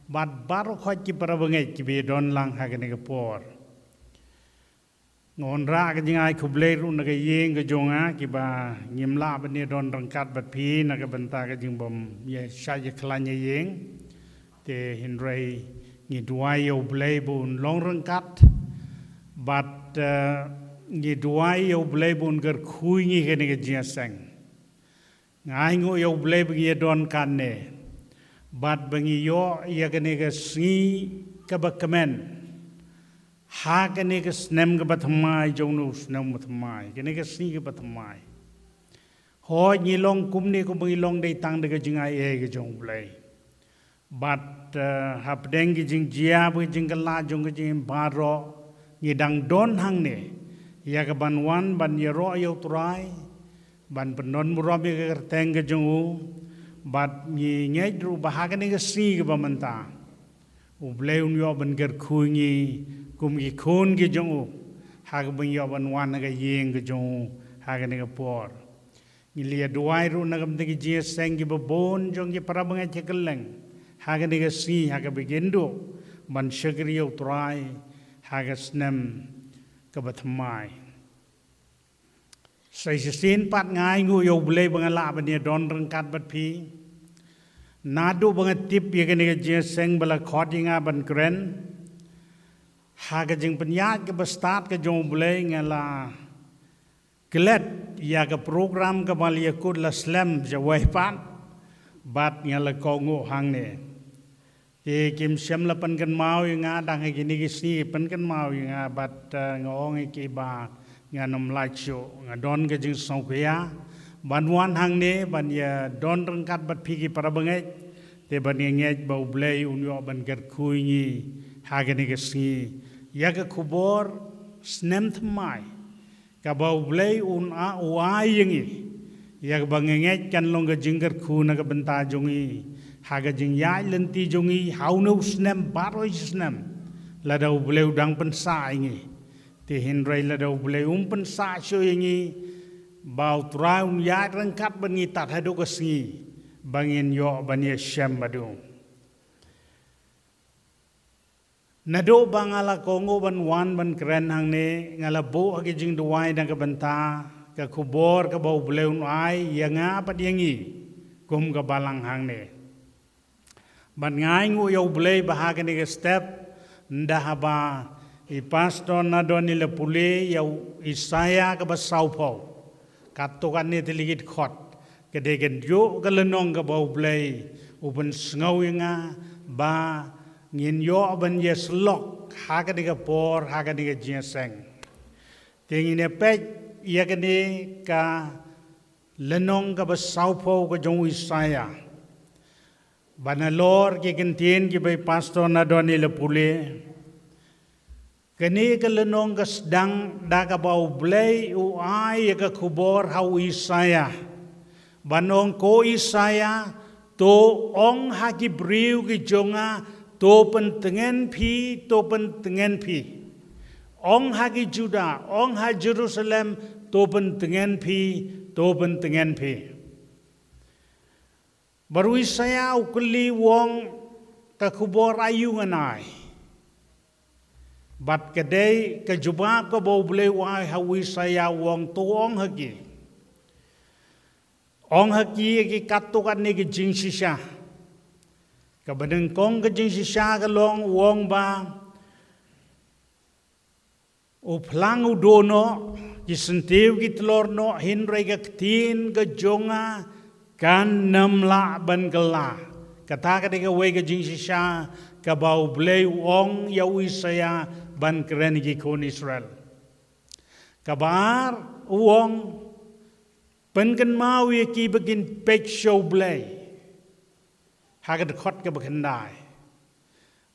bad baroh khoit ki para bangeit kiba don lang ha kane ka por. Nga wanrah ka jingai khublei ruh na ka ïing ka jong nga, kiba ngim lah ban ïa don ryngkat bad phi na ka bynta ka jingbym ïa shah ïa khlaiñ ïa ïing. Te hynrei ngi duwai ïa U Blei ba un long ryngkat, bad, eh, ngi duwai ïa U Blei ba un kyrkhu ïa ngi ha kane ka jingïaseng. Nga ainguh ïa U Blei ba ngi ïa don kane, bad ba ngi ïoh ïa kane ka sngi kaba kmen ha kane ka snem kaba thymmai jong u snem ba thymmai, kane ka sngi kaba thymmai. Hooid, ngi long kumne kumba ngi long dei tang da ka jingai ei ka jong U Blei. Bad, eh, hapdeng ki jingjia bad ki jingkylla jong ki jingim baroh, ngi dang don hangne ïa ka ban wan ban ïaroh ïa U Trai, ban pyndonkam burom ïa ka kyrteng ka jong u. Bad ngi ngeit ruh ba ha kane ka sngi kaba mynta U Blei un ïoh ban kyrkhu ïa ngi kum ki khun ki jong u, ha kaba ngi ïoh ban wan ha ka ïing ka jong u ha kane ka por. Ngi la ïa duwai ruh na ka bynta ki jingïaseng kiba bun jong ki para bangeit ha kylleng ha kane ka sngi, ha kaba kin duh ban shakri ïa U Trai ha ka snem kaba thymmai. Sa shisien pat nga ainguh ïa U Blei ba nga lah ban ïa don ryngkat bad phi. Naduh ba nga tip ïa kane ka jingïaseng ba la khot ïa nga ban kren, ha ka jingpynïaid kaba stad ka jong U Blei, nga la klet ïa ka program kaba la ïa kut la slem sha wei pat, bad nga la kohnguh hangne. Te kim shym la pynkynmaw ïa nga, dang ha kine ki sngi pynkynmaw ïa nga, bad, eh, nga ong ïa ki ba ngan ym lait shuh, nga don ka jingsngewkhia ban wan hangne ban ïa don ryngkat bad phi ki para bangeit. Te bad nga ngeit ba U Blei un ïoh ban kyrkhu ïa ngi ha kane ka sngi ïa ka khubor snem thymmai kaba U Blei un a-, u ai ïa ngi, ïa kaba nga ngeit kan long ka jingkyrkhu na ka bynta jong ngi, ha ka jingïaid lynti jong ngi ha une u snem baroh shi snem, lada U Blei u dang pynsah ïa ngi. Te hynrei lada U Blei um pynsah shuh ïa ngi, ba U Trai un ïaid ryngkat bad ngi tad haduh ka sngi ba ngin ïoh ban ïashem bad u. Naduh ba nga la kohnguh ban wan ban kren hangne, nga la buh ha ki jingduwai na ka bynta ka khubor kaba U Blei un ai ïa nga bad ïa ngi kum ka balang hangne. Bad nga ainguh ïa U Blei ba ha kane ka step, ynda haba i Pastor Nadon i la pule ïa u Isaïah kaba sawphew. Katto katne te la ki dkhot, ka dei kajuh ka lynnong kaba U Blei u pynsngew ïa nga ba ngin ïoh ban ïasyllok ha kane ka por, ha kane ka jingïaseng. Te ngin ïa peit ïa kane ka lynnong kaba sawphew ka jong u Isaïah. Ba nalor ki kyntien kiba i Pastor Nadon i la pule, kane ka lynnong ka sdang da kaba U Blei u ai ïa ka khubor ha u Isaïah. Ban ong, ko Isaïah, to ong ha ki briew ki jong nga, to pyntngen phi, to pyntngen phi. Ong ha ki Juda, ong ha Jerusalem, to pyntngen phi, to pyntngen phi. Bad u Isaïah u kylli u ong, ka khubor aïu ngan ai. Bad ka dei ka jubab kaba u Blei u ai ha u Isaïah u ong, to ong ha ki. Ong ha ki, ha ki katto katne ki jingshisha. Kaba nyngkong ka jingshisha ka long u ong ba u phlang u duh noh, ki syntiew ki tlor noh, hynrei ka ktien ka jong nga kan ym lah ban kylla. Kata ka dei kawei ka jingshisha kaba u Blei u ong ïa u Isaïah ban kren ïa ki khun Israel. Kaba ar u ong, pynkynmaw ïa ki ba kin peit sha u Blei. Ha ka dkhot kaba khyndai.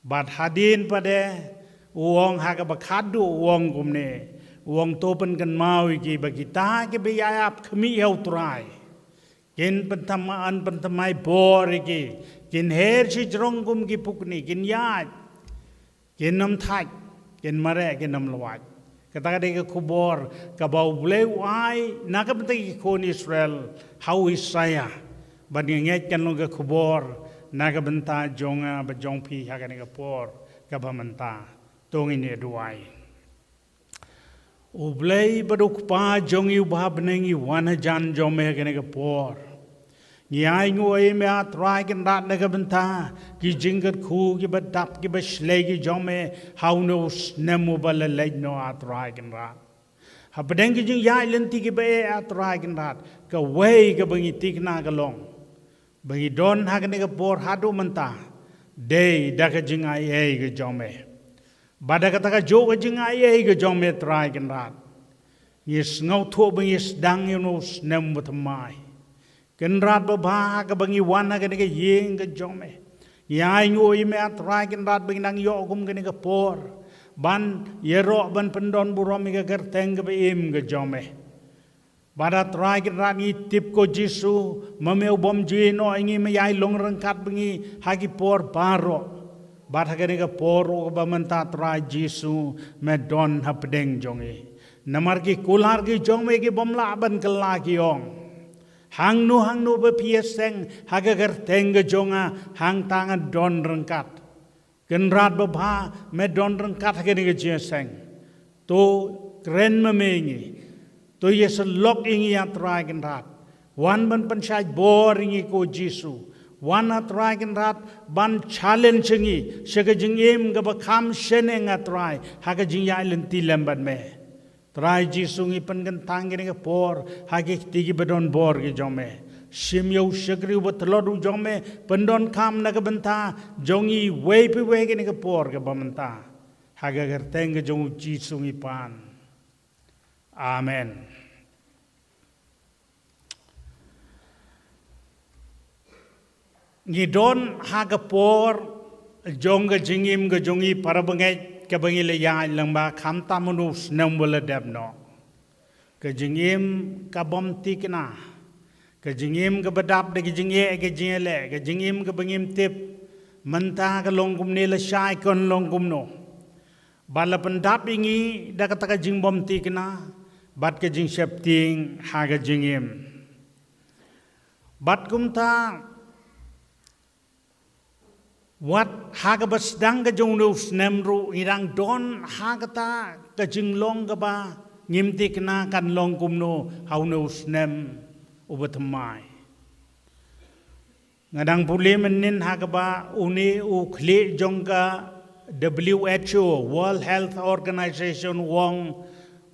Bad hadien pat de u ong ha kaba khatduh u ong kumne. U ong, to pynkynmaw ïa ki ba kita kiba ïaid ap khmih ha u Trai, kin pynthymmai, pynthymmai bor ïa ki. Kin her shajrong kum ki pukni, kin ïaid, kin ym thait, kin mareh, kin ym lwait. Kata ka dei ka khubor kaba u Blei u ai na ka bynta ki khun Israel ha u Isaïah. Bad nga ngeit kan long ka khubor na ka bynta jong nga bad jong phi ha kane ka por kaba mynta. To ngin ïa duwai. U Blei bad u Kpa jong ngi uba ha bneng, ngi wan hajan jong me ha kane ka por. Ngi ainguh ïa me, A Trai Kynrad, na ka bynta ki jingkyrkhu kiba dap, kiba shlei ki jong me ha une u snem uba la leit noh, A Trai Kynrad. Hapdeng ki jingïaid lynti kiba eh, A Trai Kynrad, kawei kaba ngi thikna ka long ba ngi don ha kane ka por haduh mynta dei da ka jingaiei ka jong me. Bad da kata kajuh ka jingaiei ka jong me, Trai Kynrad, ngi sngewthuh ba ngi sdang ïa une u snem uba thymmai. Kynrad babha, ha kaba ngi wan ha kane ka ïing ka jong me, ngi ainguh ïa me, A Trai Kynrad, ba ngi nang ïoh kum kane ka por ban ïaroh, ban pyndon burom ïa ka kyrteng kaba im ka jong me. Bad A Trai Kynrad, ngi tip ko Jisu, ma me u bym ju ïehnoh ïa ngi, me ïai long ryngkat bad ngi ha ki por baroh. Bad ha kane ka por ruh kaba mynta, Trai Jisu, me don hapdeng jong ngi. Namar ki kular ki jong me ki bym lah ban kylla, ki ong, hangno hangno ba phi ïaseng ha ka kyrteng ka jong nga, hangta ngan don ryngkat. Kynrad babha, me don ryngkat ha kane ka jingïaseng. To kren ma me ïa ngi. To ïasyllok ïa ngi, A Trai Kynrad. Wan ban pynshait bor ïa ngi ko Jisu. Wan, A Trai Kynrad, ban challenge ïa ngi sha ka jingim kaba kham shaneng, A Trai, ha ka jingïaid lynti lem bad me. Trai Jisu, ngi pynkyntang kane ka por ha ki kti kiba don bor ki jong me. Shim ïa u shakri uba tlot u jong me, pyndonkam na ka bynta jong ngi iwei pa iwei kane ka por kaba mynta. Ha ka kyrteng ka jong u Jisu ngi pan. Amen. Ngi don ha ka por jong ka jingim ka jong ngi, para bangeit, kaba ngi la ïaid lang ba, khamtam une u snem uba la dep noh. Ka jingim ka bym thikna, ka jingim kaba dap da ka jingeh, ka jingeh leh, ka jingim kaba ngim tip mynta ka long kumne, lashai kan long kumno. Bad la pyndap ïa ngi da kata ka jingbym thikna bad ka jingsheptieng ha ka jingim. Bad kumta, wat ha kaba sdang ka jong une u snem ruh, ngi dang don ha kata ka jinglong kaba ngim thikna kan long kumno ha une u snem uba thymmai. Nga dang pule mynnin ha kaba une u khlieh jong ka W H O, World Health Organization, u ong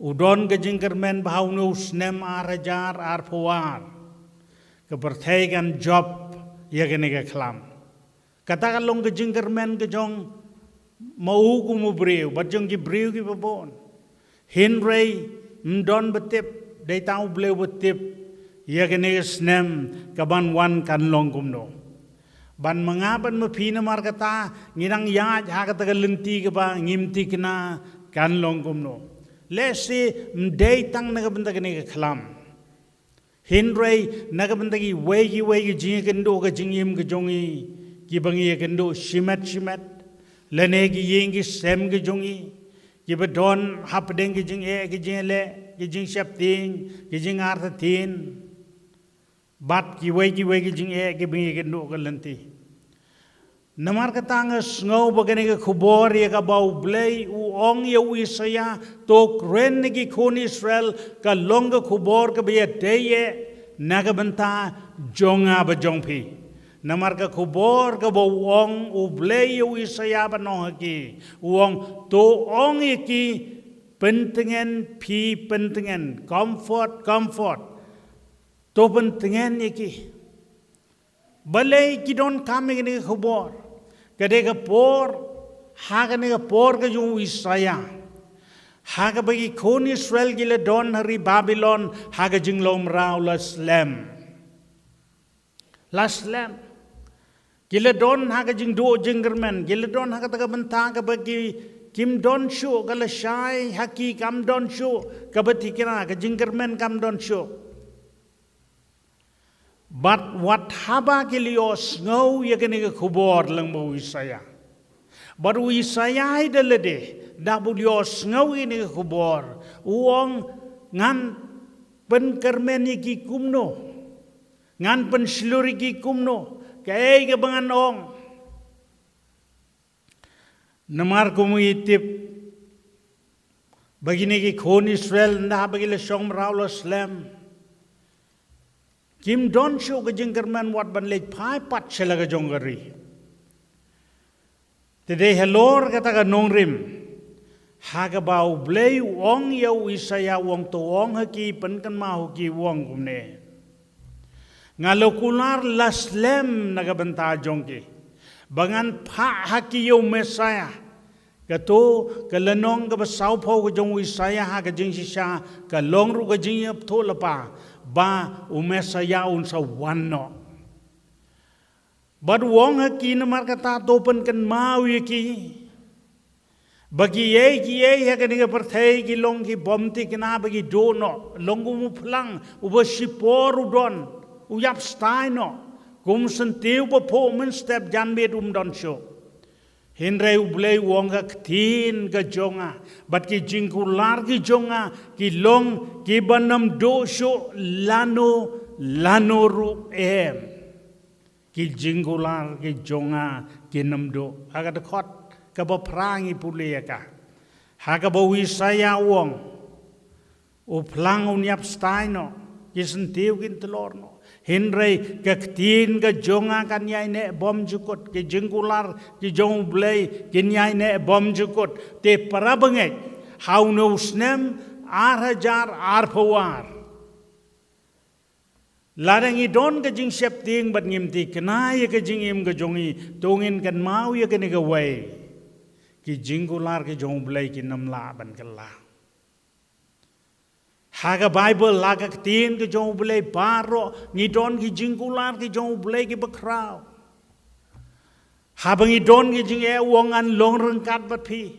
u don ka jingkyrmen ba ha une u snem ar hajar arphew ar, ka pyrthei kan jop ïa kane ka khlam. Kata ka long ka jingkyrmen ka jong ma u kum u briew bad jong ki briew kiba bun. Hynrei ym don ba tip, dei tang U Blei uba tip ïa kane ka snem kaban wan kan long kumno. Bad ma nga bad ma phi, namar kata ngi dang ïaid ha kata ka lynti kaba ngim thikna kan long kumno. Lehse ym dei tang na ka bynta kane ka khlam, hynrei na ka bynta kiwei kiwei ki jingïakynduh ka jingim ka jong ngi, kiba ngi ïakynduh shimet shimet, lane ki ïing ki sem ki jong ngi, kiba don hapdeng ki jingeh, ki jingleh, ki jingsheptieng, ki jingartatien, bad kiwei kiwei ki jingeh kiba ngi ïakynduh ka lynti. Namar kata nga sngew ba kane ka khubor ïa kaba U Blei u ong ïa u Isaïah, to kren na ki khun Israel, ka long ka khubor kaba ïadei eh na ka bynta jong nga bad jong phi. Namar ka khubor kaba u ong U Blei ïa u Isaïah ban ong ha ki, u ong, to ong ïa ki, pyntngen phi pyntngen, comfort, comfort. To pyntngen ïa ki. Balei ki donkam ïa kane ka khubor? Ka dei ka por, ha kane ka por ka jong u Isaïah, ha kaba ki khun Israel ki la don ha ri Babilon, ha ka jinglong mraw la slem. La slem. Ki la don ha ka jingduh jingkyrmen, ki la don ha kata ka bynta kaba ki, kim don shuh, ka lashai ha ki kam don shuh, kaba thikna, ka jingkyrmen kam don shuh. Bad wat haba ki la ïohsngew ïa kane ka khubor lyngba u Isaïah. Bad u Isaïah hi da lade, da ba u ïohsngew ïa kane ka khubor, u ong, ngan pynkyrmen ïa ki kumno? Ngan pynshlur ïa ki kumno? Kaei kaba ngan ong? Namar kum i tip ba kine ki khun Israel ynda ba ki la shong mraw la slem, kim don shuh ka jingkyrmen wat ban leit phai pat sha la ka jong ka ri. Te dei halor kata ka nongrim, ha kaba U Blei u ong ïa u Isaïah, u ong, to ong ha ki, pynkynmaw ha ki, u ong kumne. Nga la kular la slem na ka bynta jong ki, ba ngan phah ha ki ïa u Messiah. Kato ka lynnong kaba sawphew ka jong u Isaïah ha ka jingshisha, ka long ruh ka jingïathuhlypa ba u Messiah un sa wan noh. Bad u ong ha ki, namar kata to pynkynmaw ïa ki ba kiei kiei ha kane ka pyrthei ki long ki bym thikna, ba ki duh noh, long kum u phlang uba shipor u don, u ïap stai noh, kum syntiew ba phuh mynstep, janmiet um don shuh. Hynrei U Blei u ong, ka ktien ka jong nga bad ki jingkular ki jong nga ki long kiba nym duh shuh lano lano ruh em. Ki jingkular ki jong nga kin ym duh. Ha ka dkhot kaba phra ngi pule ïa ka, ha kaba u Isaïah u ong, u phlang un ïap stai noh, ki syntiew kin tlor noh. Hynrei ka ktien ka jong nga kan ïaineh bymjukut, ki jingkular ki jong U Blei kin ïaineh bymjukut. Te para bangeit, ha une u snem ar hajar arphew ar, lada ngi don ka jingsheptieng bad ngim thikna ïa ka jingim ka jong ngi, to ngin kynmaw ïa kane kawei, ki jingkular ki jong U Blei kin ym lah ban kylla. Ha ka Baibl, ha ka ktien ka jong U Blei baroh, ngi don ki jingkular ki jong U Blei kiba khraw. Haba ngi don ki jingeh, u ong, ngan long ryngkat bad phi.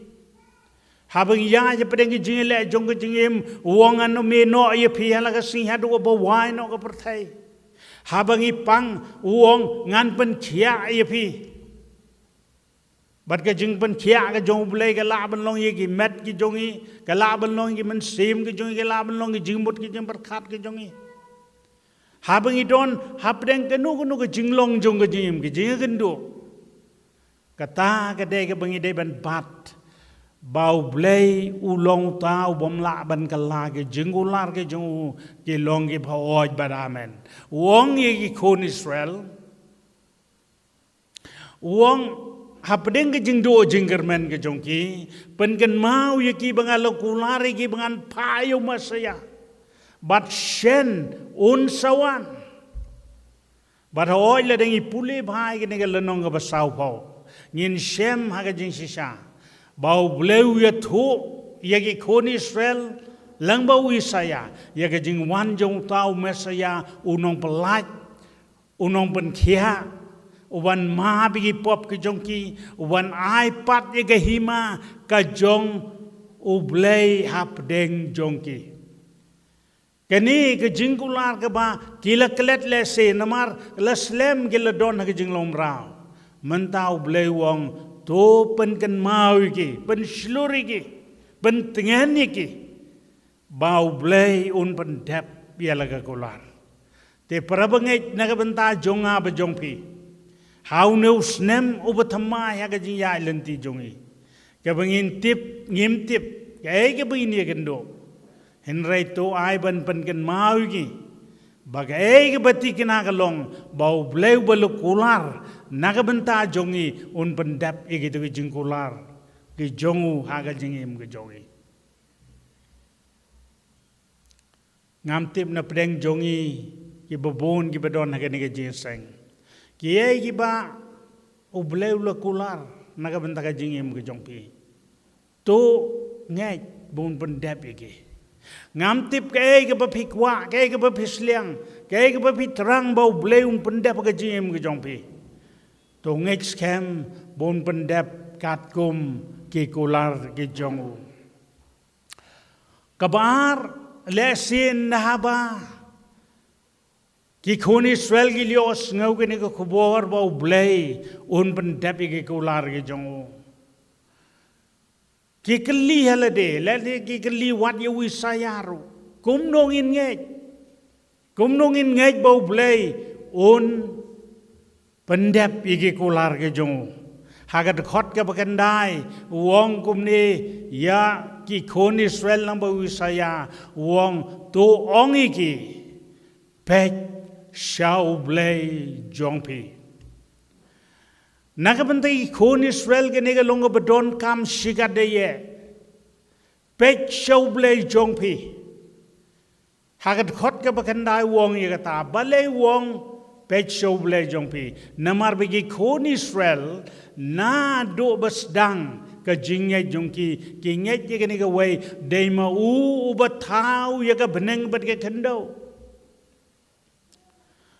Haba ngi ïaid hapdeng ki jingleh jong ka jingim, u ong, ngan ym ïehnoh ïa phi ha la ka sngi haduh ba wai noh ka pyrthei. Haba ngi pang, u ong, ngan pynkhiah ïa phi. Bad ka jingpynkhiah ka jong U Blei ka lah ban long ïa ki met ki jong ngi, ka lah ban long ïa ki mynsiem ki jong ngi, ka lah ban long ïa ki jingmut ki jingpyrkhat ki jong ngi. Haba ngi don hapdeng kano kano ka jinglong jong ka jingim, ka jingïakynduh, kata ka dei kaba ngi dei ban bat ba U Blei u long uta u bym lah ban kylla, ki jingkular ki jong u ki long kiba hooid bad amen. U ong ïa ki khun Israel, u ong, hapdeng ka jingduh jingkyrmen ka jong ki, pynkynmaw ïa ki ba nga la kular ïa ki ba ngan phah ïa u Messiah. Bad shen un sa wan. Bad hooid, lada ngi pule bha ïa kane ka lynnong kaba sawphew, ngin shem ha ka jingshisha ba U Blei u ïathuh ïa ki khun Israel lyngba u Isaïah ïa ka jingwan jong uta u Messiah, u nongpyllait, u nongpynkhiah, u ban map ïa ki pop ki jong ki, u ban ai pat ïa ka hima ka jong U Blei hapdeng jong ki. Kane ka jingkular kaba ki la klet lehse namar la slem, ki la don ha ka jinglong mraw. Mynta U Blei u ong, to pynkynmaw ïa ki, pynshlur ïa ki. pyntngen ïa ki ba U Blei un pyndep ïa la ka kular. Te para bangeit, na ka bynta jong nga bad jong phi, ha une u snem uba thymmai ha ka jingïaid lynti jong ngi, kaba ngim tip, ngim tip kaei kaba ngin ïakynduh. Hynrei to ai ban pynkynmaw ïa ki ba kaei kaba thikna ka long ba U Blei uba la kular na ka bynta jong ngi un pyndep ïa kito ki jingkular ki jong u ha ka jingim ka jong ngi. Ngam tip na pdeng jong ngi kiba bun kiba don ha kane ka jingïaseng, kiei kiba U Blei u la kular na ka bynta ka jingim ka jong phi. To ngeit ba un pyndep ïa ki. Ngam tip kaei kaba phi kwah, kaei kaba phi sliang, kaei kaba phi thrang ba U Blei un pyndep ha ka jingim ka jong phi. To ngeit skhem ba un pyndep katkum ki kular ki jong u. Kaba ar, lehse naba ki khun Israel ki la ïohsngew kane ka khubor ba U Blei un pyndep ïa ki kular ki jong u. Ki kylli ha lade, lehse ki kylli wat ïa u Isaïah ruh, kumno ngin ngeit? Kumno ngin ngeit ba U Blei un pyndep ïa ki kular ki jong u? Ha ka dkhot kaba khyndai u ong kumne ïa ki khun Israel lyngba u Isaïah, u ong, to ong ïa ki, peit sha U Blei jong phi. Na ka bynta ki khun Israel kane ka long kaba donkam shikatdei. Peit sha U Blei jong phi. Ha ka dkhot kaba khyndai u ong ïa kata, balei u ong peit sha U Blei jong phi? Namar ba ki khun Israel naduh ba sdang ka jingngeit jong ki, ki ngeit ïa kane kawei, dei ma u uba thaw ïa ka bneng bad ka khyndew.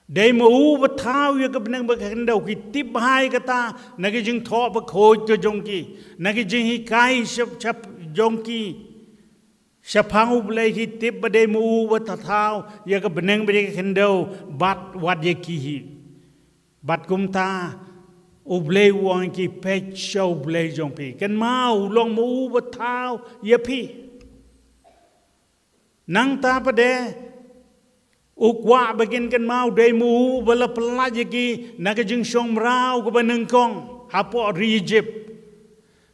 Dei ma u uba thaw ïa ka bneng bad ka khyndew. Ki tip bha ïa kata na ki jingthoh bakhuid ka jong ki, na ki jinghikai shap shap jong ki shaphang U Blei, ki tip ba dei ma u uba thaw ïa ka bneng bad ka khyndew bad wat ïa ki hi. Bad kumta U Blei u ong ïa ki, peit sha U Blei jong phi. Kynmaw, u long ma u uba thaw ïa phi. Nangta pat de u kwah ba kin kynmaw, dei ma u ba la pyllait ïa ki na ka jingshong mraw kaba nyngkong hapoh ri Egypt.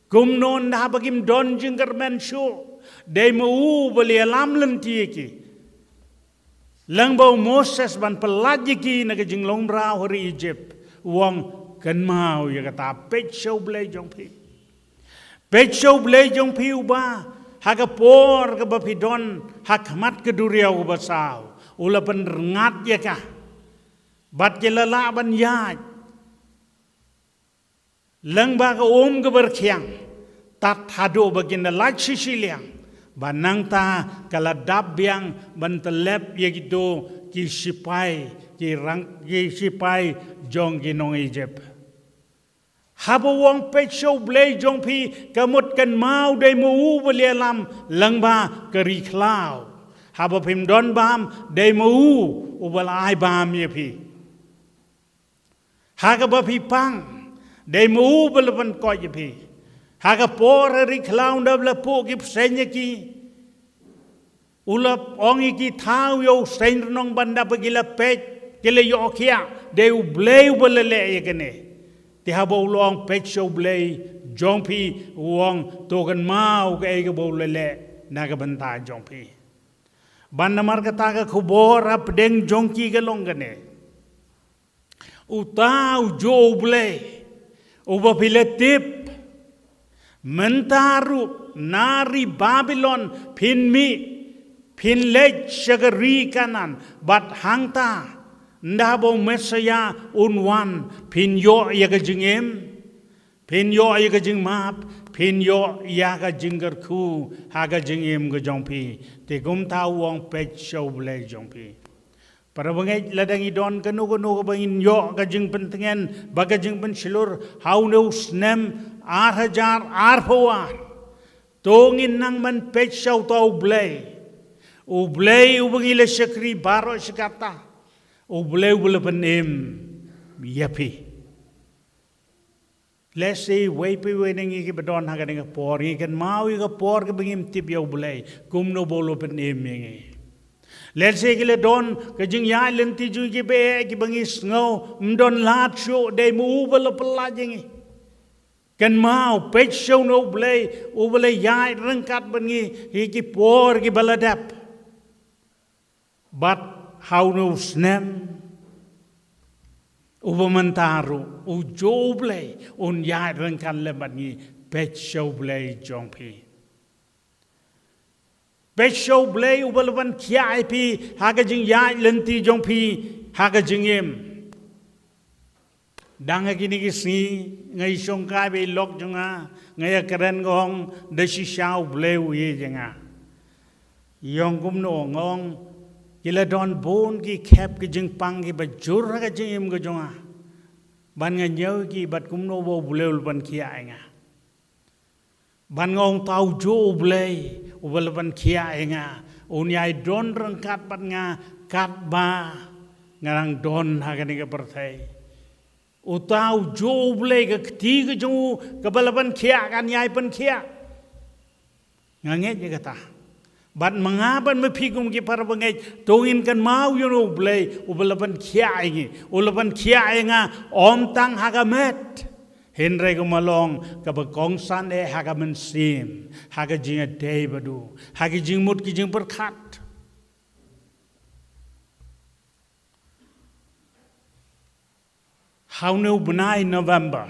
Kumno ynda haba kim don jingkyrmen shuh, dei ma u ba la ïalam lynti ïa ki. Lyngba u Moses ban pyllait ïa ki na ka jinglong mraw ha ri Egypt. U ong, kynmaw ïa kata, peit sha U Blei jong phi. Peit sha U Blei jong phi uba ha ka por kaba phi don ha khmat ka duriaw kaba saw, u la pynrngat ïa ka. Bad ki la lah ban ïaid lyngba ka um kaba rkhiang, tad haduh ba kin da lait shi shiliang, ba nangta ka la dap biang ban tyllep ïa kito ki shipai, ki rang, ki shipai jong ki nong Egypt. Haba u ong peit sha U Blei jong phi, ka mut kynmaw dei ma u ba la ïalam lyngba ka ri khlaw. Haba phim don bam, dei ma u uba la ai bam ïa phi. Ha kaba phi pang, dei ma u ba la pynkoit ïa phi. Ha ka por ha ri khlaw ynda la puh ki bseiñ ïa ki, u la ong ïa ki, thaw ïa u seiñ rnong ban dap, ba ki la peit, ki la ïoh khiah, dei U Blei uba la leh ïa kane. Te haba u la ong peit sha U Blei jong phi, u ong to kynmaw kaei kaba u la leh na ka bynta jong phi. Bad namar kata ka khubor hapdeng jong ki ka long kane. Uta u juh U Blei uba phi la tip. Mynta ruh na ri Babilon phin mih, phin leit sha ka ri Kanaan, bad hangta ynda ba u Messaïah un wan, phin ïoh ïa ka jingim, phin ïoh ïa ka jingmap, phin ïoh ïa ka jingkyrkhu ha ka jingim ka jong phi. Te kumta u ong peit sha U Blei jong phi. Para bangeit, lada ngi don kano kano kaba ngin ïoh ka jingpyntngen bad ka jingpynshlur ha une u snem ar hajar arphew ar, to ngin nang ban peit sha uta U Blei. U Blei uba ngi la shakri baroh shi katta. U Blei uba la pynim ïa phi. Lehse wei pa wei na ngi kiba don ha kane ka por, ngi kynmaw ïa ka por kaba ngim tip ïa U Blei kumno ba u la pynim ïa ngi. Lehse ki la don ka jingïaid lynti jong ngi kiba eh, kiba ngi sngew ym don lad shuh, dei ma u ba la pyllait ïa ngi. Kynmaw, peit sha une U Blei uba la ïaid ryngkat bad ngi ha ki por kiba la dep. Bad ha une u snem uba mynta ruh, ujuh U Blei un ïaid ryngkat lem bad ngi. Peit sha U Blei jong phi. Peit sha U Blei uba la pynkhiah ïa phi ha ka jingïaid lynti jong phi ha ka jingim. Dang ha kine ki sngi nga ïashongkai bad i lok jong nga, nga ïakren, nga ong, da shisha U Blei u ïeit ïa nga. I ong kumno? Nga ong, ki la don bun ki khep ki jingpang kiba jur ha ka jingim ka jong nga. Bad nga ñiew ïa ki, bad kumno ba U Blei u la pynkhiah ïa nga. Bad nga ong, uta ujuh U Blei uba la pynkhiah ïa nga un ïai don ryngkat bad nga katba nga dang don ha kane ka pyrthei. Uta ujuh U Blei, ka kti ka jong u kaba la pynkhiah kan ïai pynkhiah. Nga ngeit ïa kata. Bad ma nga bad ma phi kum ki para bangeit, to ngin kynmaw ïa une U Blei uba la pynkhiah ïa ngi, u la pynkhiah ïa nga, ym tang ha ka met, hynrei kumba long kaba kongsan eh ha ka mynsiem, ha ka jingïadei bad u, ha ki jingmut ki jingpyrkhat. Ha une u bnai November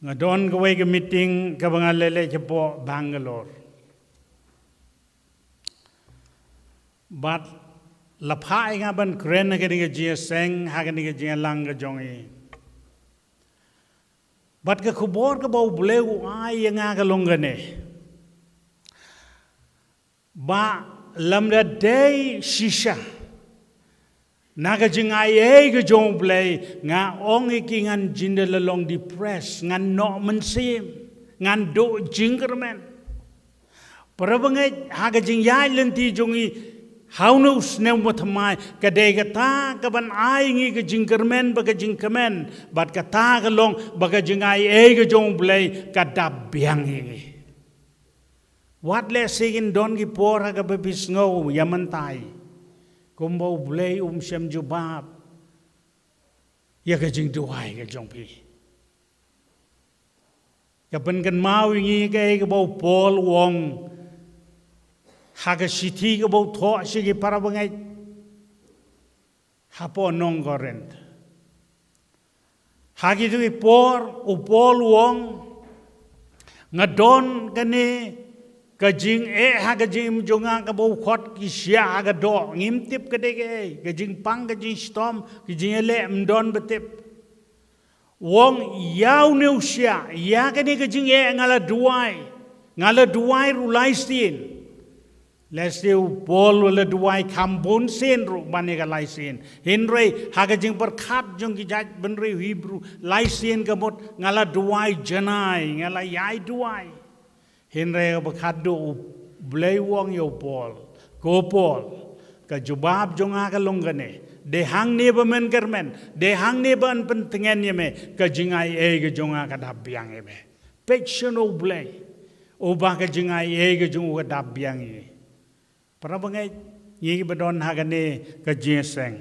nga don kawei ka meeting kaba nga leh leh shapoh Bangalore. Bad la phah ïa nga ban kren ha kane ka jingïaseng, ha kane ka jingïalang ka jong i. Bad ka khubor kaba U Blei u ai ïa nga ka long kane. Ba lymda dei shisha na ka jingai ei ka jong U Blei, nga ong ïa ki, ngan jin da la long depressed, ngan noh mynsiem, ngan duh jingkyrmen. Para bangeit, ha ka jingïaid lynti jong i ha une u snem ba thymmai, ka dei kata kaban ai ngi ka jingkyrmen bad ka jingkmen, bad kata ka long ba ka jingai ei ka jong U Blei ka dap biang ïa ngi. Wat lehse kin don ki por ha kaba phi sngew ïa mynta hi kumba U Blei um shym jubab ïa ka jingduwai ka jong phi. Ka pynkynmaw ïa ngi kaei kaba u Paul u ong ha ka shithi kaba u thoh sha ki para bangeit hapoh nong Korinth. Ha kito ki por u Paul u ong, nga don kane ka jingeh ha ka jingim jong nga kaba u khot ki shiah ha ka doh, ngim tip ka dei kaei, ka jingpang, ka jingshitom, ka jingïaleh, ym don ba tip. U ong, ïa une u shiah, ïa kane ka jingeh nga la duwai, nga la duwai ruh lai sien. Lehse u Paul u la duwai kham bun sien ruh ban ïa ka lai sien. Hynrei ha ka jingpyrkhat jong ki jaitbynriew Hebru, lai sien ka mut, nga la duwai janai, nga la ïai duwai. Hynrei ha kaba khatduh U Blei u ong ïa u Paul, ko Paul, ka jubab jong nga ka long kane, dei hangne ba men kyrmen, dei hangne ban pyntngen ïa me, ka jingai ei ka jong nga ka dap biang ïa me. Peit shano U Blei uba ka jingai ei ka jong u ka dap biang ïa ngi. Para bangeit, ngi kiba don ha kane ka jingïaseng,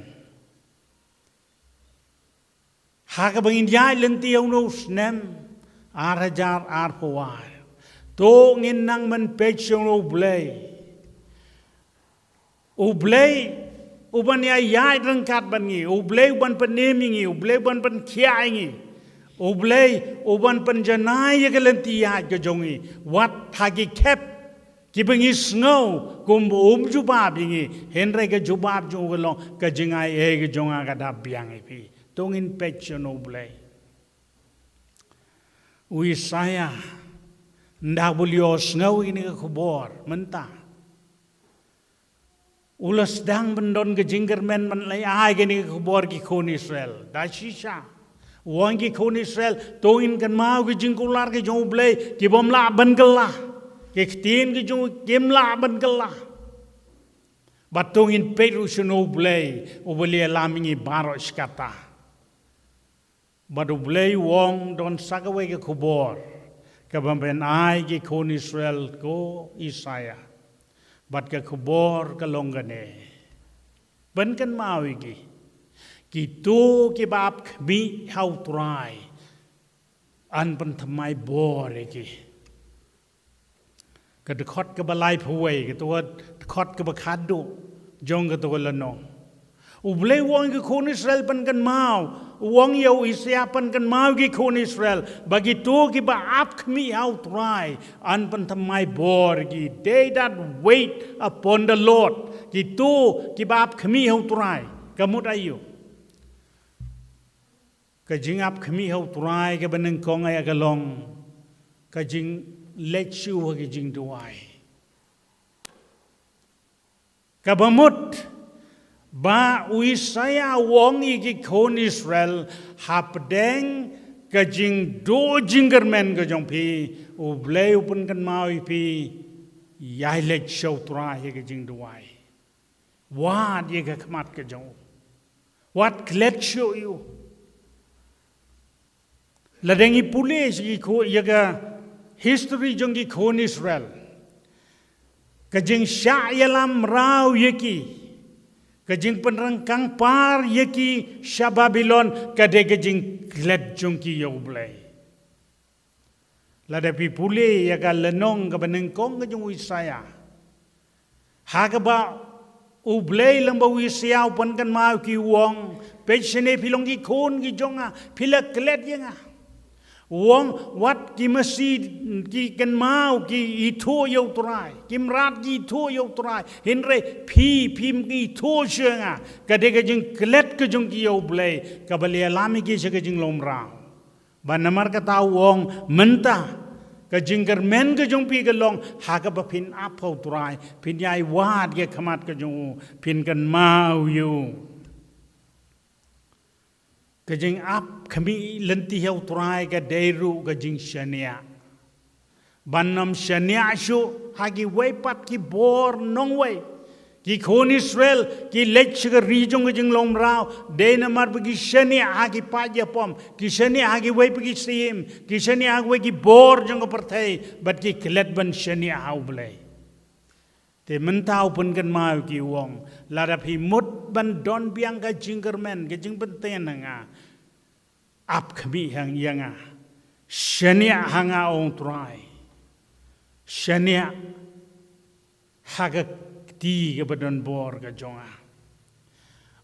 ha kaba ngin ïaid lynti ïa une u snem ar hajar arphew ar, to ngin nang ban peit shano U Blei. U Blei uban ïa ïaid ryngkat bad ngi, U Blei uban pynim ïa ngi, U Blei uban pynkhiah ïa ngi, U Blei uban pynjanai ïa ka lynti ïaid ka jong ngi, wat ha ki khep kiba ngi sngew kumba um jubab ïa ngi, hynrei ka jubab jong u ka long, ka jingai ei ka jong nga ka dap biang ïa phi. To ngin peit shano U Blei. U Isaïah, ynda u la ïohsngew ïa kane ka khubor mynta, u la sdang ban don ka jingkyrmen ban leit ai kane ka khubor ki khun Israel. Da shisha u ong ki khun Israel, to ngin kynmaw ki jingkular ki jong U Blei ki bym lah ban kylla, ki ktien ki jong u kim lah ban kylla. Bad to ngin peit ruh shano U Blei uba la ïalam ïa ngi baroh shi katta. Bad U Blei u ong, don sa kawei ka khubor kaba men ai ki khun Israel, ko Isaiah. Bad ka khubor ka long kane: pynkynmaw ïa ki, kito kiba ap khmih ha U Trai, yn pynthymmai bor ïa ki. Ka dkhot kaba laiphew wei, kato ka dkhot kaba khatduh jong kato ka lynnong. U Blei u ong ïa ki khun Israel pynkynmaw, u ong ïa u Isaiah pynkynmaw ïa ki khun Israel ba kito kiba ap khmih ha U Trai, yn pynthymmai bor ïa ki. They that wait upon the Lord, kito kiba ap khmih ha U Trai. Ka mut aïu? Ka jingap khmih ha U Trai kaba nyngkong ïa ka long ka jingleit shuh ha ka jingduwai. Kaba mut ba u Isaiah u ong ïa ki khun Israel hapdeng ka jingduh jingkyrmen ka jong phi, U Blei u pynkynmaw ïa phi, ïai leit sha U Trai ha ka jingduwai. Wad ïa ka khmat ka jong u. Wat klet shuh ïa u. Lada ngi pule sha ki khun, ïa ka history jong ki khun Israel, ka jingshah ïalam mraw ïa ki, ka jingpynryngkang par ïa ki sha Babilon, ka dei ka jingklet jong ki ïa U Blei. Lada phi pule ïa ka lynnong kaba nyngkong ka jong u Isaiah, ha kaba U Blei lyngba u Isaiah u pynkynmaw ïa ki, u ong, peit shane, phi long ki khun ki jong nga, phi la klet ïa nga. U ong, wat ki masi ki kynmaw ki ithuh ïa U Trai, ki mrad ki ithuh ïa U Trai, hynrei phi, phim ithuh shuh ïa nga. Ka dei ka jingklet ka jong ki ïa U Blei kaba la ïalam ïa ki sha ka jinglong mraw. Bad namar kata u ong, mynta ka jingkyrmen ka jong phi ka long ha kaba phin ap ha U Trai, phin ïai wad ïa ka khmat ka jong u, phin kynmaw ïa u. Ka jingap khmih lynti ha U Trai ka dei ruh ka jingshaniah. Ban ym shaniah shuh ha kiwei pat ki bor nongwei. Ki khun Israel ki leit sha ka ri jong ka jinglong mraw, dei namar ba ki shaniah ha ki paid ïapom, ki shaniah ha kiwei pat ki syiem, ki shaniah ha kiwei ki bor jong ka pyrthei, bad ki klet ban shaniah ha U Blei. Te mynta u pynkynmaw ïa ki, u ong, lada phi mut ban don biang ka jingkyrmen, ka jingpyntngen ha nga, ap khmih ha nga, ïa nga. Shaniah ha nga, ong U Trai. Shaniah ha ka kti kaba don bor ka jong nga.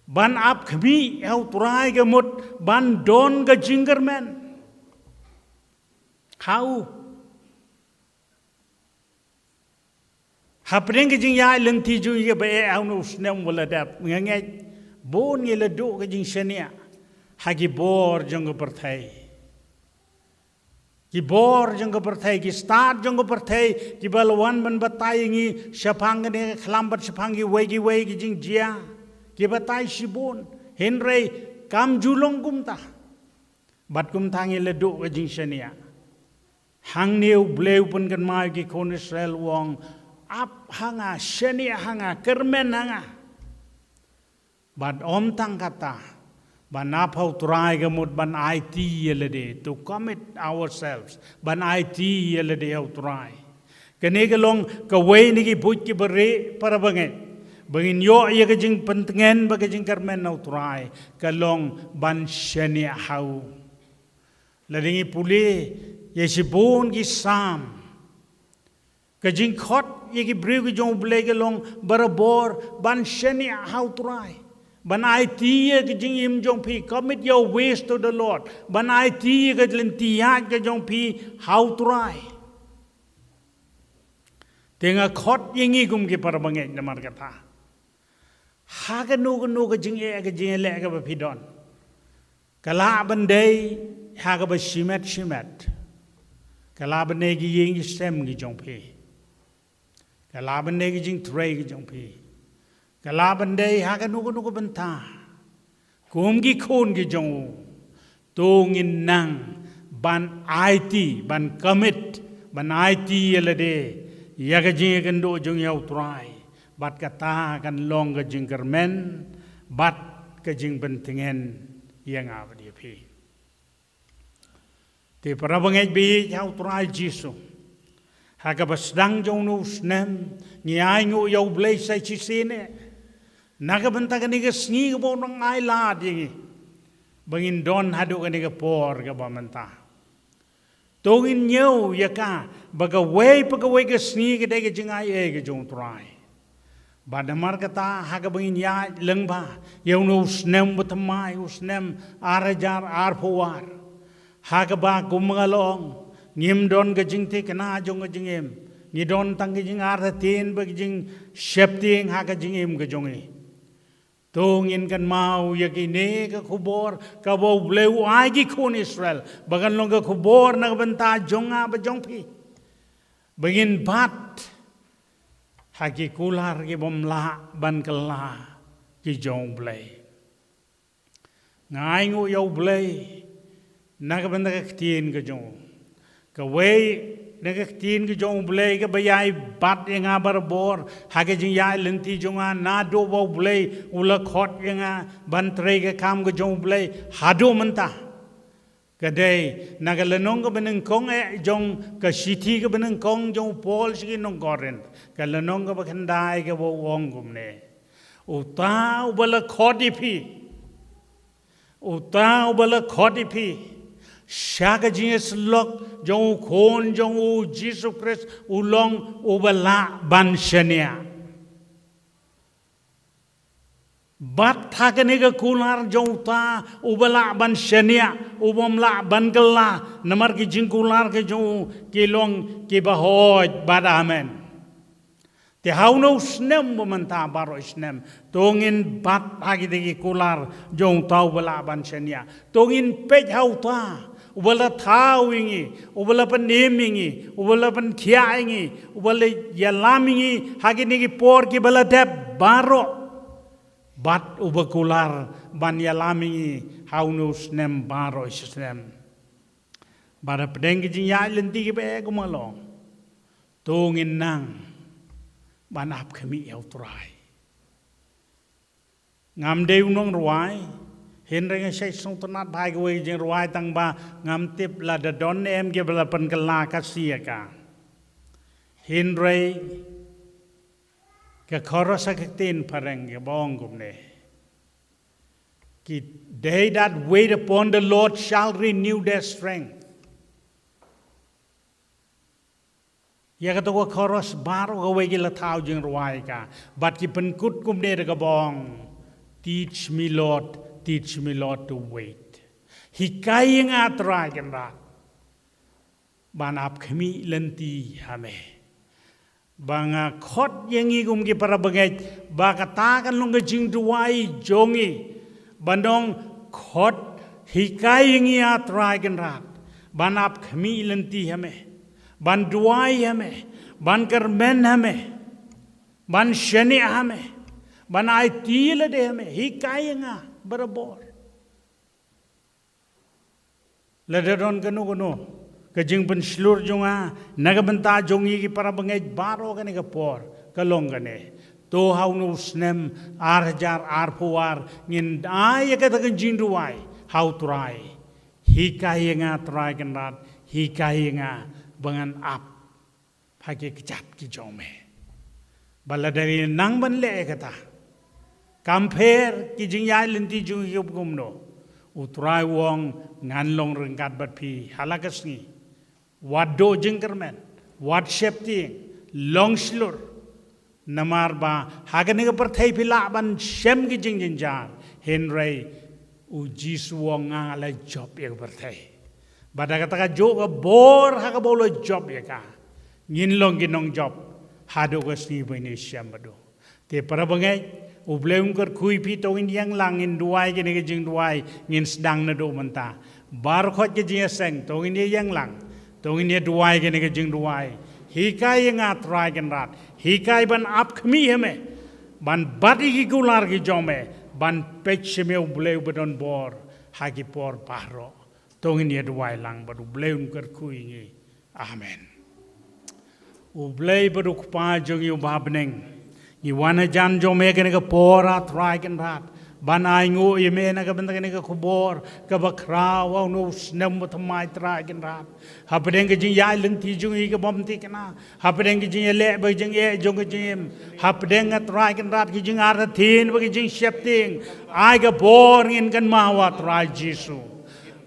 Ban ap khmih ha U Trai ka mut ban don ka jingkyrmen ha u. Hapdeng ka jingïaid lynti jong ngi kaba eh ha une u snem uba la dep, nga ngeit bun ngi la duh ka jingshaniah ha ki bor jong ka pyrthei. Ki bor jong ka pyrthei, ki stad jong ka pyrthei, kiba la wan ban batai ïa ngi shaphang kane ka khlam bad shaphang kiwei kiwei ki jingjia, ki batai shibun. Hynrei kam ju long kumta. Bad kumta ngi la duh ka jingshaniah. Hangne U Blei u pynkynmaw ïa ki khun Israel, u ong, ap ha nga, shaniah ha nga, kyrmen ha nga. Bad ym tang kata, ban ap ha U Trai ka mut ban aiti ïa lade, to commit ourselves, ban aiti ïa lade ha U Trai. Kane ka long kawei na ki buit kiba rieh, para bangeit, ba ngin ïoh ïa ka jingpyntngen bad ka jingkyrmen ha U Trai, ka long ban shaniah ha u. Lada ngi pule ïa shibun ki Salm, ka jingkhot ïa ki briew ki jong U Blei ka long barabor ban shaniah ha U Trai, ban aiti ïa ka jingim jong phi, commit your ways to the Lord, ban aiti ïa ka lynti ïaid ka jong phi ha U Trai. Te nga khot ïa ngi kum ki para bangeit namar kata, ha kano kano ka jingeh ka jingeh leh kaba phi don, ka lah ban dei ha kaba shimet shimet, ka lah ban dei ki ïing ki sem ki jong phi, ka lah ban dei ki jingtrei ki jong phi, ka lah ban dei ha kano kano ka bynta. Kum ki khun ki jong u, to ngin nang ban aiti, ban commit, ban aiti ïa lade ïa ka jingïakynduh jong ngi ha U Trai, bad kata kan long ka jingkyrmen bad ka jingpyntngen ïa nga bad ïa phi. Te para bangeit ba ïeit ha u Trai Jisu, ha kaba sdang jong u snem, ngi ainguh ïa u Blei sa shisien eh na ka bynta kane ka sngi kaba u nang ai lad ïa ngi ba ngin don haduh kane ka por kaba mynta. To ngin ñiew ïa ka ba kawei pa kawei ka sngi ka dei ka jingaiei ka jong u Trai. Bad namar kata, ha kaba ngin ïaid lyngba ïa une u snem ba thymmai, u snem ar hajar arphew ar, ha kaba kum nga la ong, ngim don ka jingthikna jong ka jingim, ngi don tang ka jingartatien bad ka jingsheptieng ha ka jingim ka jong ngi. To ngin kynmaw ïa kine ka khubor kaba u Blei u ai ki khun Israel, ba kan long ka khubor na ka bynta jong nga bad jong phi, ba ngin bat ha ki kular ki bym lah ban kylla ki jong u Blei. Nga ainguh ïa u Blei na ka bynta ka ktien ka jong u. Kawei na ka ktien ka jong u Blei kaba ïai bat ïa nga barabor ha ka jingïaid lynti jong nga, naduh ba u Blei u la khot ïa nga ban trei ka kam ka jong u Blei haduh mynta, ka dei na ka lynnong kaba nyngkong eh jong ka shithi kaba nyngkong jong u Paul sha ki nong Korinth, ka lynnong kaba khyndai, kaba u ong kumne: Uta uba la khot ïa phi, uta uba la khot ïa phi sha ka jingïasyllok jong u Khun jong u, Jisu Khrist, u long uba lah ban shaniah. Bad ha kane ka kular jong uta uba lah ban shaniah, u bym lah ban kylla, namar ki jingkular ki jong u ki long kiba hooid bad amen. Te ha une u snem ba mynta baroh snem, to ngin bat ha kine ki kular jong uta uba lah ban shaniah. To ngin peit ha uta uba la thaw ïa ngi, uba la pynim ïa ngi, uba la pynkhiah ïa ngi, uba la ïalam ïa ngi ha kine ki por kiba la dep baroh, bad uba kular ban ïalam ïa ngi ha une u snem baroh snem. Bad hapdeng ki jingïaid lynti kiba eh, kum nga la ong, to ngin nang ban ap khmih ïa u Trai. Ngam dei u nongrwai, hynrei nga shait sngewtynnat bha ïa kawei ka jingrwai, tang ba ngam tip lada don ne em kiba la pynkylla Khasi ïa ka. Hynrei ka chorus ha ka ktien phareng kaba ong kumne: Ki, they that wait upon the Lord shall renew their strength. Ïa kato ka chorus baroh kawei ki la thaw jingrwai ïa ka, bad ki pynkut kumne da kaba ong: Teach me, Lord, teach me, Lord, to wait. Hikai ïa nga, Trai Kynrad, ban ap khmih lynti ha me. Ba nga khot ïa ngi kum ki para bangeit, ba kata kan long ka jingduwai jong ngi, ban ong: Khot, hikai ïa ngi, A Trai Kynrad, ban ap khmih lynti ha me, ban duwai ha me, ban kyrmen ha me, ban shaniah ha me, ban aiti lade ha me. Hikai ïa nga barabor. Lada don kano kano ka jingpynshlur jong nga na ka bynta jong ngi ki para bangeit baroh kane ka por, ka long kane: to ha une u snem ar hajar arphew ar ngin ai ïa kata ka jingduwai ha u Trai: Hikai ïa nga, Trai Kynrad, hikai ïa nga ba ngan ap ha ki kjat ki jong me. Ba lada ngi nang ban leh ïa kata, kam pher ki jingïaid lynti jong ngi kum kumno, u Trai u ong: Ngan long ryngkat bad phi ha la ka sngi. Wat duh jingkyrmen, wat sheptieng, long shlur. Namar ba ha kane ka pyrthei phi lah ban shem ki jingjynjar, hynrei u Jisu u ong: Nga la jop ïa ka pyrthei. Bad da kata ka juh ka bor ha kaba u la jop ïa ka, ngin long ki nongjop haduh ka sngi ba ngin ïashem bad u. Te para bangeit, u Blei un kyrkhu ïa phi. To ngin ïeng lang, ngin duwai kane ka jingduwai, ngin sdang naduh mynta. Baroh khoit ka jingïaseng, to ngin ïeng lang, to ngin ïa duwai kane ka jingduwai: Hikai ïa nga, Trai Kynrad, hikai ban ap khmih ha me, ban bat ïa ki kular ki jong me, ban peit sha me, u Blei uba don bor ha ki por baroh. To ngin ïa duwai lang bad u Blei un kyrkhu ïa ngi. Amen. U Blei bad u Kpa jong ngi uba ha bneng, ngi wan hajan jong me kane ka por, A Trai Kynrad, Ban ai nguh ïa me na ka bynta kane ka khubor kaba khraw ha une u snem ba thymmai, Trai Kynrad. Hapdeng ka jingïaid lynti jong ngi ka bym thikna, hapdeng ka jingïaleh bad ka jingeh jong ka jingim, hapdeng, ah Trai Kynrad, ka jingartatien bad ka jingsheptieng, ai ka bor, ngin kynmaw, ah Trai Jisu,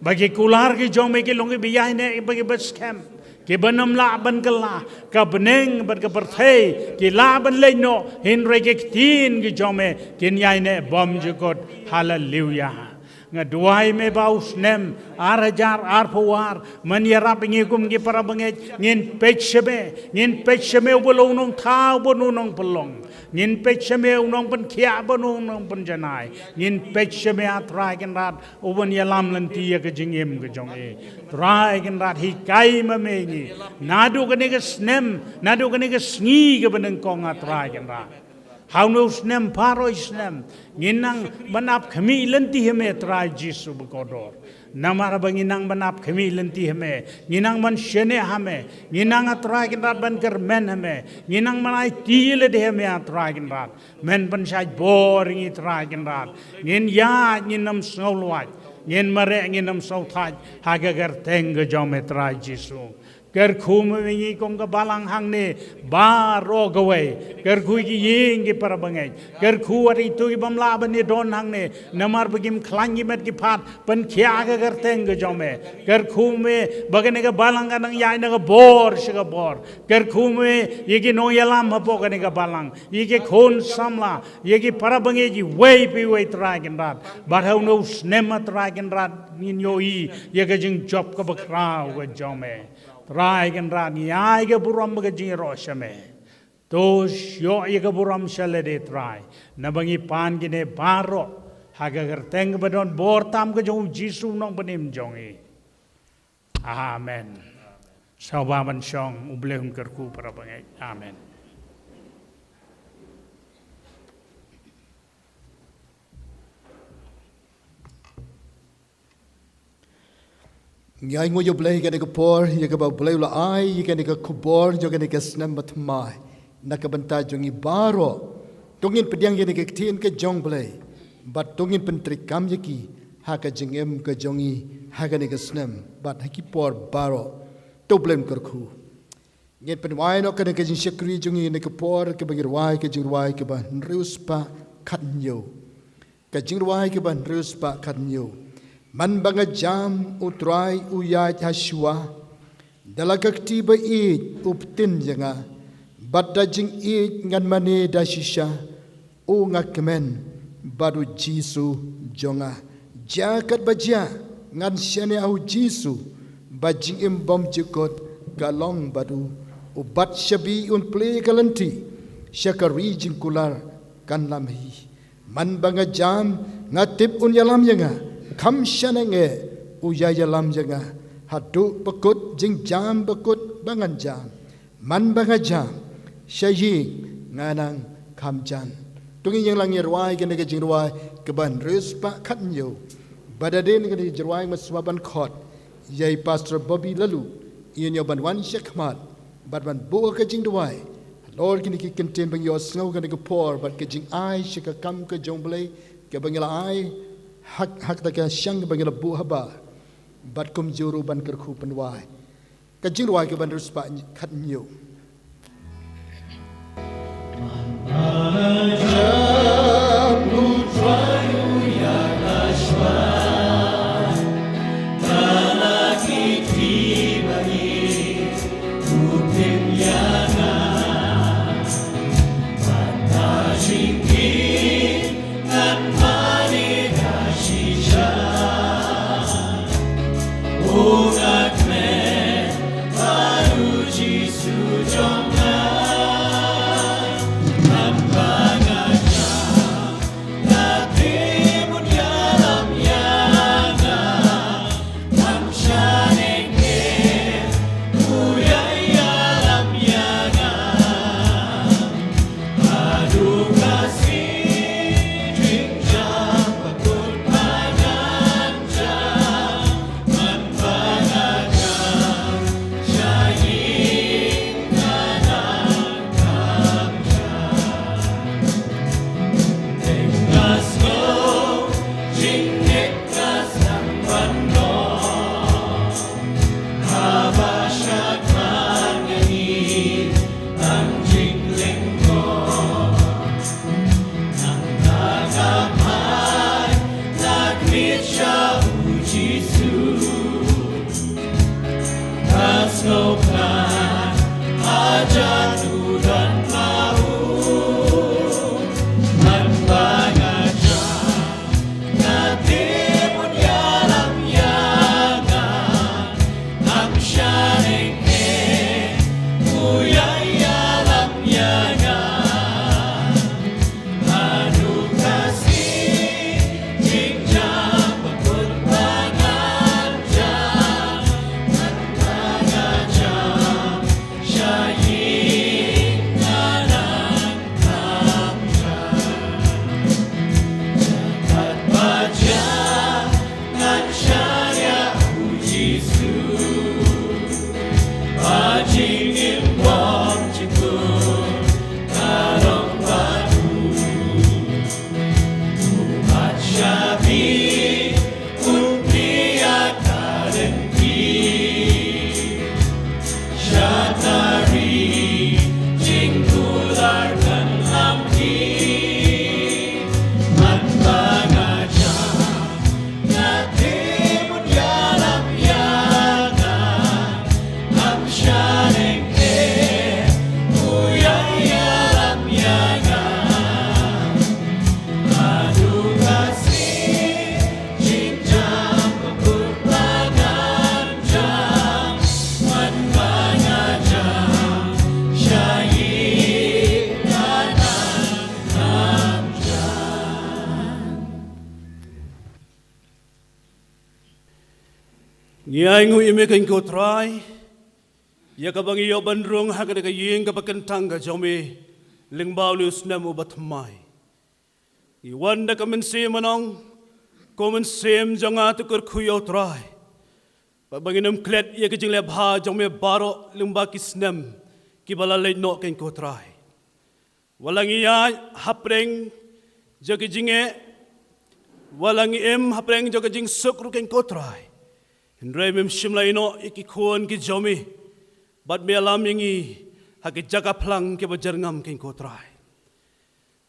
ba ki kular ki jong me ki long kiba ïaineh bad kiba skhem, kiba nym lah ban kylla. Ka bneng bad ka pyrthei ki lah ban leit noh, hynrei ki ktien ki jong me kin ïaineh bymjukut. Haleluya. Nga duwai me ba u snem ar hajar arphew ar, man ïarap ïa ngi kum ki para bangeit, ngin peit sha me, ngin peit sha me uba long u nongthaw bad u nongpynlong. Ngin peit sha me u nongpynkhiah bad u nongpynjanai. Ngin peit sha me, ah Trai Kynrad, uban ïalam lynti ïa ka jingim ka jong ngi. Trai Kynrad, hikai ma me ngi naduh kane ka snem, naduh kane ka sngi kaba nyngkong, ah Trai Kynrad. Ha une u snem, baroh snem, ngin nang ban ap khmih lynti ha me, Trai Jisu bakordor. Namar ba ngin nang ban ap khmih lynti ha me, ngin nang ban shaniah ha me, ngin nang, ah Trai Kynrad, ban kyrmen ha me, ngin nang ban aiti lade ha me, ah Trai Kynrad. Men pynshait bor ïa ngi, Trai Kynrad. Ngin ïaid, ngin nym sngewlwait, ngin mareh, ngin nym sngewthait ha ka kyrteng ka jong me, Trai Jisu. Kyrkhu me ïa ngi kum ka balang hangne baroh kawei. Kyrkhu ïa ki ïing ki para bangeit. Kyrkhu ïa kito ki bym lah ban ïadon hangne namar ba kim khlaiñ ki met ki phad. Pynkhiah ha ka kyrteng ka jong me. Kyrkhu me ba kane ka balang kan nang ïaid na ka bor sha ka bor. Kyrkhu me ïa ki nongïalam hapoh kane ka balang, ïa ki khun samla, ïa ki para bangeit iwei pa iwei, Trai Kynrad. Bad ha une u snem, ah Trai Kynrad, ngin ïohi ïa ka jingjop kaba khraw ka jong me. Trai Kynrad, ngi ai ka burom bad ka jingïaroh sha me. To ïoh ïa ka burom sha lade, Trai, naba ngi pan kine baroh ha ka kyrteng kaba don bor tam ka jong u Jisu, u Nongpynim jong ngi. Amen. Sngewbha ban shong, U Blei un kyrkhu para bangeit. Amen. Ngi ai nguh ïa U Blei kane ka por ïa kaba U Blei u la ai ïa kane ka khubor jong kane ka snem ba thymmai na ka bynta jong ngi baroh. To ngin pdiang ïa kane ka ktien ka jong U Blei bad to ngin pyntreikam ïa ki ha ka jingim ka jong ngi ha kane ka snem bad ha ki por baroh. To U Blei un kyrkhu. Ngin pynwai noh kane ka jingshakri jong ngi ha kane ka por kaba ngi rwai ka jingrwai kaba hynriew spah khathynñiew. Ka jingrwai kaba hynriew spah khathynñiew. Man ba nga jam, U Trai u ïaid ha shuwa. Da la ka kti ba ïeit u btin ïa nga. Bad da jingïeit ngan mane da shisha. O nga kmen bad U Jisu jong nga. Jia katba jia ngan shaniah ha U Jisu. Ba jingim bymjukut ka long bad u. U bat shabi un plie ka lynti sha ka ri jingkular kan lam hi. Man ba nga jam nga tip un ïalam ïa nga. Kham shaniah nge u ïa ïalam ïa nga. Haduh ba kut jingjam ba kut ba ngan jam. Man ba nga jam sha ïing nga nang kham jan. To ngin ïeng lang ïa rwai kane ka jingrwai kaba hynriew spah khathynñiew. Bad hadien kane ka jingrwai nga sngewbha ban khot ïa i Pastor Bobby Laloo, ïa u ban wan sha khmat bad ban buh ka jingduwai halor kine ki kyntien ba ngi ïohsngew kane ka por bad ka jingai sha ka kam ka jong U Blei kaba ngi la ai ha kata ka shang kaba ngi la buh habar. Bad kumjuh ruh ban kyrkhu pynwai. Ka jingrwai kaba hynriew spah khathynñiew. Ngi ainguh ïa me ko Trai, ïa kaba ngi ïoh ban rung ha kane ka ïing kaba kyntang ka jong me lyngba une u snem uba thymmai. Ngi wan da ka mynsiem ban ong, ko Mynsiem jong nga, to kyrkhu ïa u Trai, bad ba ngin ym klet ïa ka jingleh bha jong me baroh lyngba ki snem kiba la leit noh, ko Trai. Wat la ngi ïaid hapdeng jong ka jingeh, wat la ngi im hapdeng jong ka jingsuk ruh, ko Trai, hynrei mem shym la ïehnoh ïa ki khun ki jong me, bad me ïalam ïa ngi ha ki jaka phlang kiba jyrngam, ko Trai.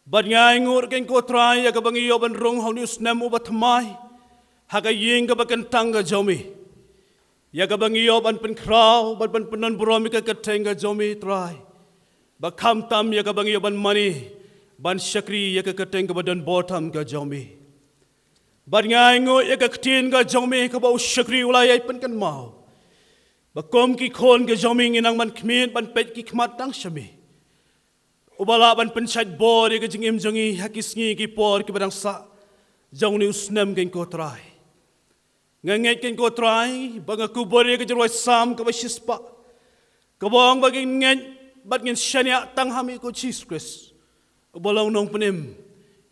Bad ngi ainguh, ko Trai, ïa kaba ngi ïoh ban rung ha une u snem uba thymmai ha ka ïing kaba kyntang ka jong me, ïa kaba ngi ïoh ban pynkhraw bad ban pyndonburom ïa ka kyrteng ka jong me, Trai, ba khamtam ïa kaba ngi ïoh ban mane ban shakri ïa ka kyrteng kaba donbor tam ka jong me. Bad ngi ainguh ïa ka ktien ka jong me kaba u shakri u la ïai pynkynmaw, ba kum ki khun ka jong me ngi nang ban khmied ban peit ki khmat tang sha me, uba lah ban pynshait bor ïa ka jingim jong ngi ha ki sngi ki por kiba dang sah jong une u snem, ko Trai. Nga ngeit, ko Trai, ba nga kubur ïa ka jingrwai Salm kaba shispah, kaba ong ba ngin ngeit bad ngin shaniah tang ha me, ko Jisu Khrist, uba long Nongpynim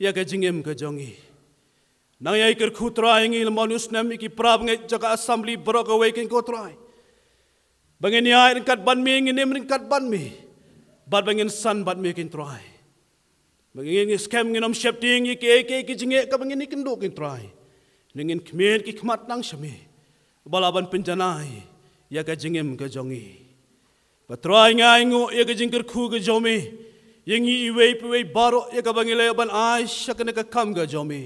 ïa ka jingim ka jong ngi. Nang ïai kyrkhu, Trai, ïa ngi lyngba une u snem, ïa ki para bangeit jong ka assembly baroh kawei, ko Trai, ba ngin ïaid ryngkat bad me, ngin im ryngkat bad me, bad ba ngin san bad me, ko Trai. Ba ngin, ngin skhem ngin ym sheptieng ïa kiei kiei ki jingeh kaba ngin ïakynduh, ko Trai, hynrei ngin khmied ki khmat tang sha me, uba lah ban pynjanai ïa ka jingim ka jong ngi. Bad Trai, ngi ainguh ïa ka jingkyrkhu ka jong me ïa ngi iwei pa iwei baroh, ïa kaba ngi la ïoh ban ai sha kane ka kam ka jong me,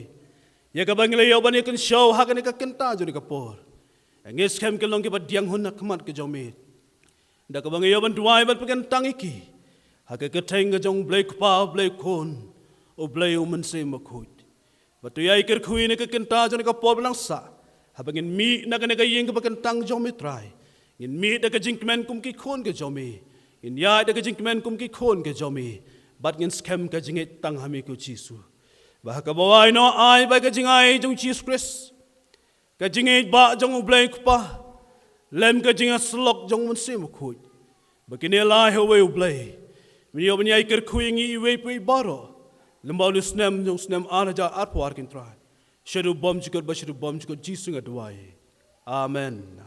ïa kaba ngi la ïoh ban ïakynshew ha kane ka kynta jong kane ka por. Ngi skhem kin long kiba diang hun ha khmat ka jong me, da kaba ngi ïoh ban duwai bad pynkyntang ïa ki ha ka kyrteng ka jong U Blei Kpa, U Blei Khun, U Blei U Mynsiem Bakhuid. Bad to ïai kyrkhu ïa kane ka kynta jong kane ka por ba dang sah, haba ngin mih na kane ka ïing kaba kyntang jong me, Trai, ngin mih da ka jingkmen kum ki khun ka jong me, ngin ïaid da ka jingkmen kum ki khun ka jong me, bad ngin skhem ka jingngeit tang ha me, ko Jisu. Ba ha kaba wai noh ai bai ka jingai jong Jisu Khrist, ka jingngeit ba jong U Blei Kpa, lem ka jingïasyllok jong U Mynsiem Bakhuid, ba kine lai ha uwei U Blei, men ïoh ban ïai kyrkhu ïa ngi iwei pa iwei baroh lyngba une u snem jong u snem ar hajar arphew ar, ko Trai. Sha u bymjukut bad sha u bymjukut, Jisu nga duwai. Amen.